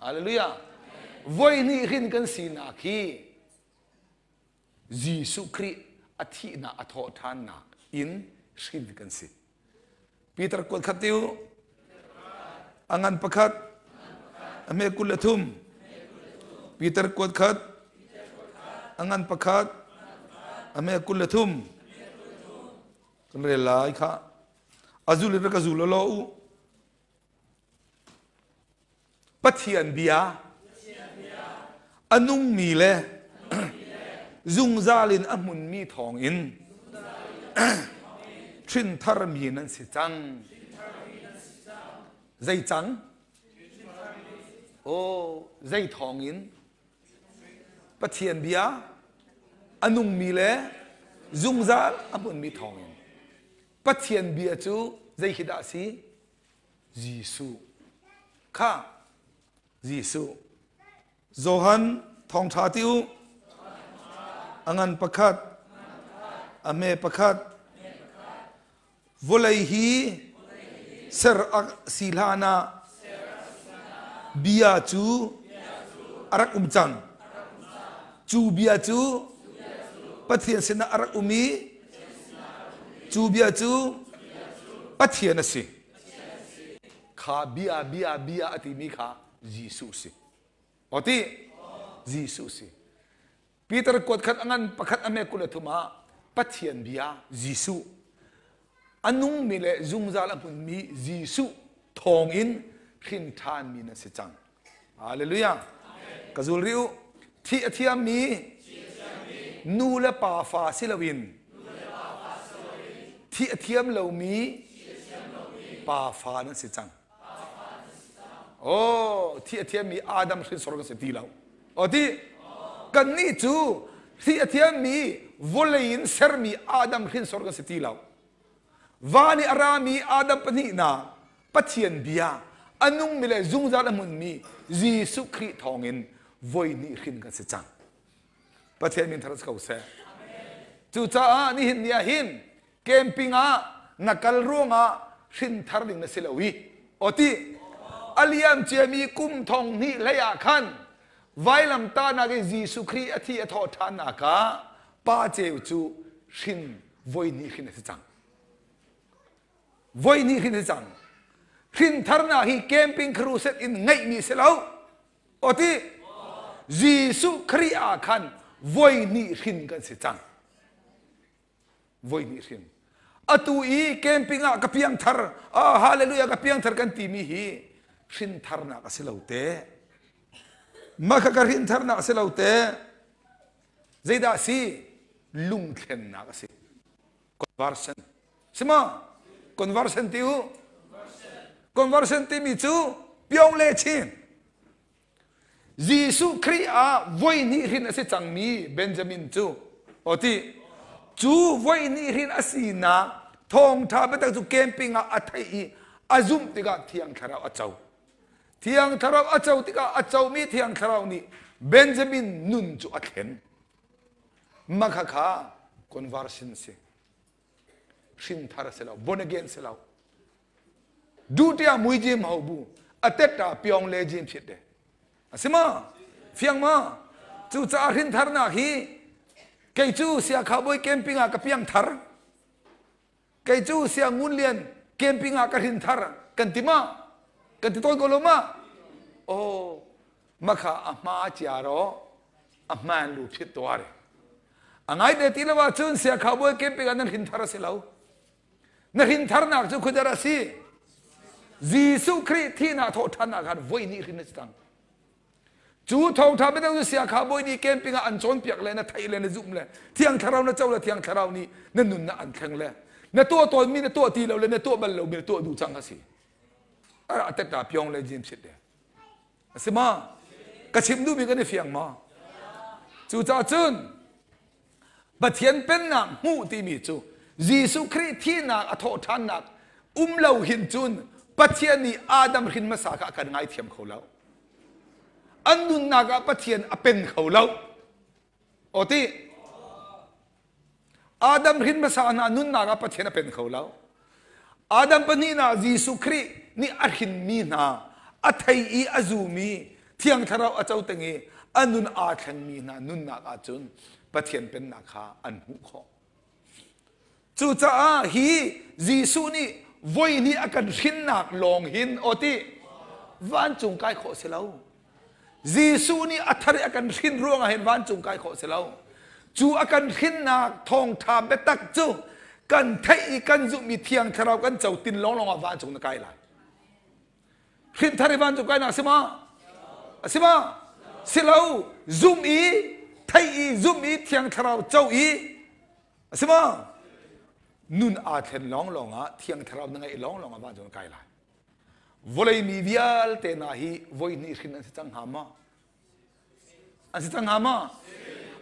Hallelujah. Voi hnih hrin kan sinak hi Jesuh Khrih a thihnak a thawhṭhannak in hrin kan si. Peter kuat khat tiu a ngan pakhat a hme 23. Peter kuat khat a ngan pakhat a hme 23 kan rel lai kha a zul in ka zul lo u. Pathian bia a nungmi le zungzal in a hmunmi thawngin hrintharmi nan si cang. Zei cang? Oh, zei thawngin? Pathian bia a nungmi le zungzal a hmunmi thawngin. Pathian bia cu zei khi dah a si? Jesuh kha Jesuh. Johan thawngṭha ti u. A ngan pakhat, a hme pakhat. Vawlei hi ser a si hlan ah bia cu a rak um cang. Cu bia cu Pathian sinah a rak um i Cu bia cu Pathian a si. Kha bia bia bia a timi kha Jesuh si. Aw ti? Jesuh si. Peter kuat khat a ngan pakhat a me 23 ah Pathian bia Jesuh a nungmi le zungzal a hmunmi Jesuh thawngin hrin ṭhanmi na si cang. Hallelujah. Ka zul rih u. Thih a thiammi nu le pa fa si loin thih a thiam lomi pa fa nan si cang. Oh, thih a thiammi Adam hrinsor kan si ti lo. Oh ti kannih cu thih a thiammi vawlei in sermi Adam hrinsor kan si ti lo. Van i a rami Adam pahnihnak Pathian bia a nungmi le zungzal a hmunmi Jesuh Khrih thawngin voi hnih hrin kan si cang. Pathian min thar si ko seh. Cucaah nihin ni ah hin camping ah na kal ruangah hrin thar ding na si lo i oti a liam ciami kum thong hnih hlei ah khan vailamtahnak i Jesuh Khrih a thi a thawh ṭhannak ah pa ceu cu hrin voi hnih hrin a si cang. Voi hnih hrin a si cang. Hrin tharnak hi camping crusade in ngeihmi si lo. Oti Jesuh Khrih ah khan voi hnih hrin kan si cang. Voi hnih hrin. Atu i camping ah ka piang thar, ah hallelujah ka piang thar kan timi hi hrin tharnak a si lo te. Maka ka hrin tharnak a si lo te. Zeidah a si? Lungthlennak a si. Conversion. Si ma? Conversion ti u. Conversion timi cu pyong le chin. Jesuh Khrih ah voi hnih hrin a si cangmi Benjamin cu o ti cu voi hnih hrin a sinak thawngtha biatak cu camping ah a theih i a zumh tikah Thiang Thlarau a co. Thiang Thlarau a co tikah a comi Thiang Thlarau nih Benjamin nun cu a thlen. Makha kha conversion si. Hrinthar a si lo, born again si lo. Dutia mui jim ho bu a tetta pyong le jim phit de. A si ma? Fiang ma? Cucaah hrintharnak hi kei cu sia khauboi camping ah ka piang thar. Kei cu Siangun Lian camping ah ka hrin thar kan ti ma? Kan ti tawn ko lo ma? Oh, makha a hma cia ro a hman lu phit tuar. A ngaite ti lo ahcun siakhau bawi camping ah nan hrinthar a si lo. Na hrintharnak cu khuadar a si. Jesuh Khrih thihnak thawhṭhannak khan voi hnih hrin a si cang. Cu thawngṭha biatak cu siakha bawi nih camping ah an cawnpiak le na theih le na zumh le Thiang Thlarau na co le Thiang Thlarau nih na nunnak an thleng le na tuah tawnmi na tuah ti lo le na tuah bal lomi na tuah duh cang a si. A tetta pyong le jim sit le. A si ma? Ka chim duhmi kan i fiang ma? Cucaah cun Pathian pennak hmuh timi cu Jesuh Khrih thihnak a thawhṭhannak um lo hin cun Pathian nih Adam hrin hmasa kha a kan ngaithiam kho lo. An nunnak ah Pathian a pen kho lo. Aw ti. Adam hrin hmasa hna nunnak ah Pathian a pen kho lo. Adam pahnihnak Jesuh Khrih nih a hrinmi hna a thei i a zumi Thiang Thlarau a co teng i a nun aa thlengmi hna nunnak ahcun Pathian pennak kha an hmuh khawh. Cucaah hi Jesuh nih voi hnih a kan hrinnak lawng hin aw ti vancung kai khawh si lo. Jesuh nih a thar i a kan hrin ruangah hin vancung kai khawh si lo. Cu a kan hrinnak thawngṭha biatak cu kan theih i kan zumhmi Thiang Thlarau kan co tin lawnglawng ah vancung na kai lai. Hrin thar i vancung kainak a si ma? A si ma? Si lo. Zumh i theih i zumh i Thiang Thlarau co i a si ma? Nun aa thlen lawnglawng ah Thiang Thlarau na ngeih lawnglawng ah vancung na kai lai. Vawlei mi vialte hna hi voi hnih hrin an si cang hnga maw? An si cang hnga maw?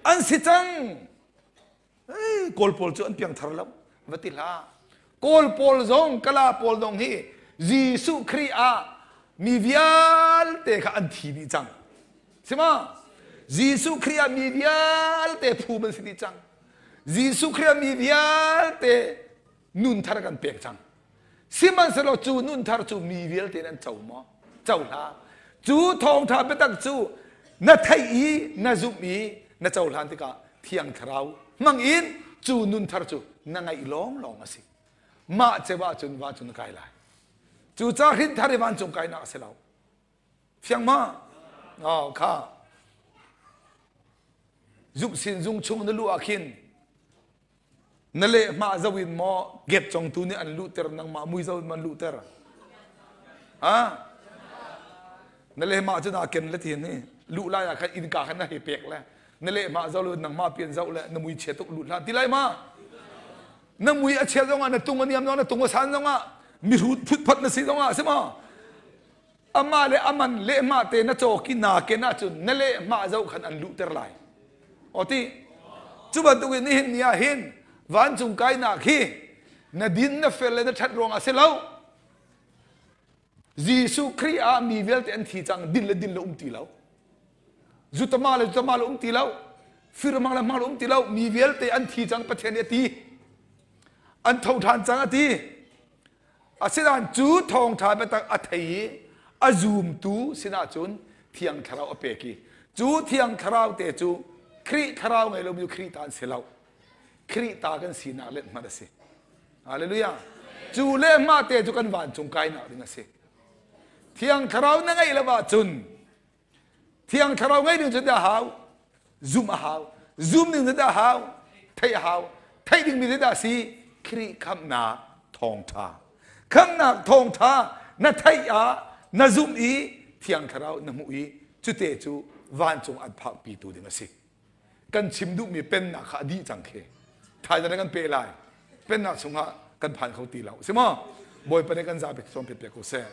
An si cang. Kawl pawl cu an piangthar lo. Va ti hlah. Kawl pawl zong, Kala pawl zong hi Jesuh Khrih ah mi vialte kha an thi dih cang. Si ma? Jesuh Khrih ah mi vialte phum an si dih cang. Jesuh Khrih ah mi vialte nun thar kan pek cang. Sihmanhsehlaw cu nun thar cu mi vialte an co maw? Co hlah. Cu thawngṭha biatak cu na theih i na zumh i na cohlan tikah Thiang Thlarau hmang in cu nun thar cu na ngeih lawnglawng a si. Mah ceu ahcun vancung na kai lai. Cucaah hrinthar i vancung kainak a si lo. Fiang ma? Oh, kha. Zuk sin zung chung na luh ah khin Na lehhmah zoh in maw gep congtu nih an luhter nangmah mui zoh in maw an luhter? Ha? Na lehhmah cu naa ken le ti hi luh lai ah khan innka khan na hei pek le na lehhmah zoh lo nangmah pian zoh le na mui chia tuk lut hlah ti lai ma? Na mui a chia zongah na tung a niam zongah na tung a san zongah mihrut phutphat na si zongah si maw? Amah le aman lehhmah te na cawk i naa ken ahcun na lehhmah zoh khan an luhter lai. Aw ti. Cu bantuk in nihin ni ah hin vancung kainak hi na din na fel le na ṭhat ruangah si lo. Jesuh Khrih ah mi vialte an thi cang din le din le um ti lo. Zutama le zutama le um ti lo. Firmang le hmang le um ti lo. Mi vialte an thi cang Pathian nih a ti. An tho ṭhan cang a ti. Asinain cu thawngṭha biatak a thei i a zumtu sinah cun Thiang Thlarau a pek i cu Thiang Thlarau te cu Khrih Thlarau ngei lomi cu Khrih ta an si lo. Khrih ta kan sinak lethmat a si. Hallelujah. Cu lehmah te cu kan vancung kainak ding a si. Thiang Thlarau na ngeih lo ahcun Thiang Thlarau ngei ding cu dah hau? Zumh a hau. Zum ding cu dah hau? Theih a hau. Theih dingmi cu dah si? Khrih khamhnak thawngṭha. Khamhnak thawngṭha na theih ah na zumh i Thiang Thlarau na hmuh i cute cu vancung an phakpitu ding a si. Kan chim duhmi pennak kha a dih cang khi. Thaizing kan pe lai. Pennak chungah kan phan kho ti lo. Si maw? Bawipa nih kan zapi cawnpiak piak ko seh.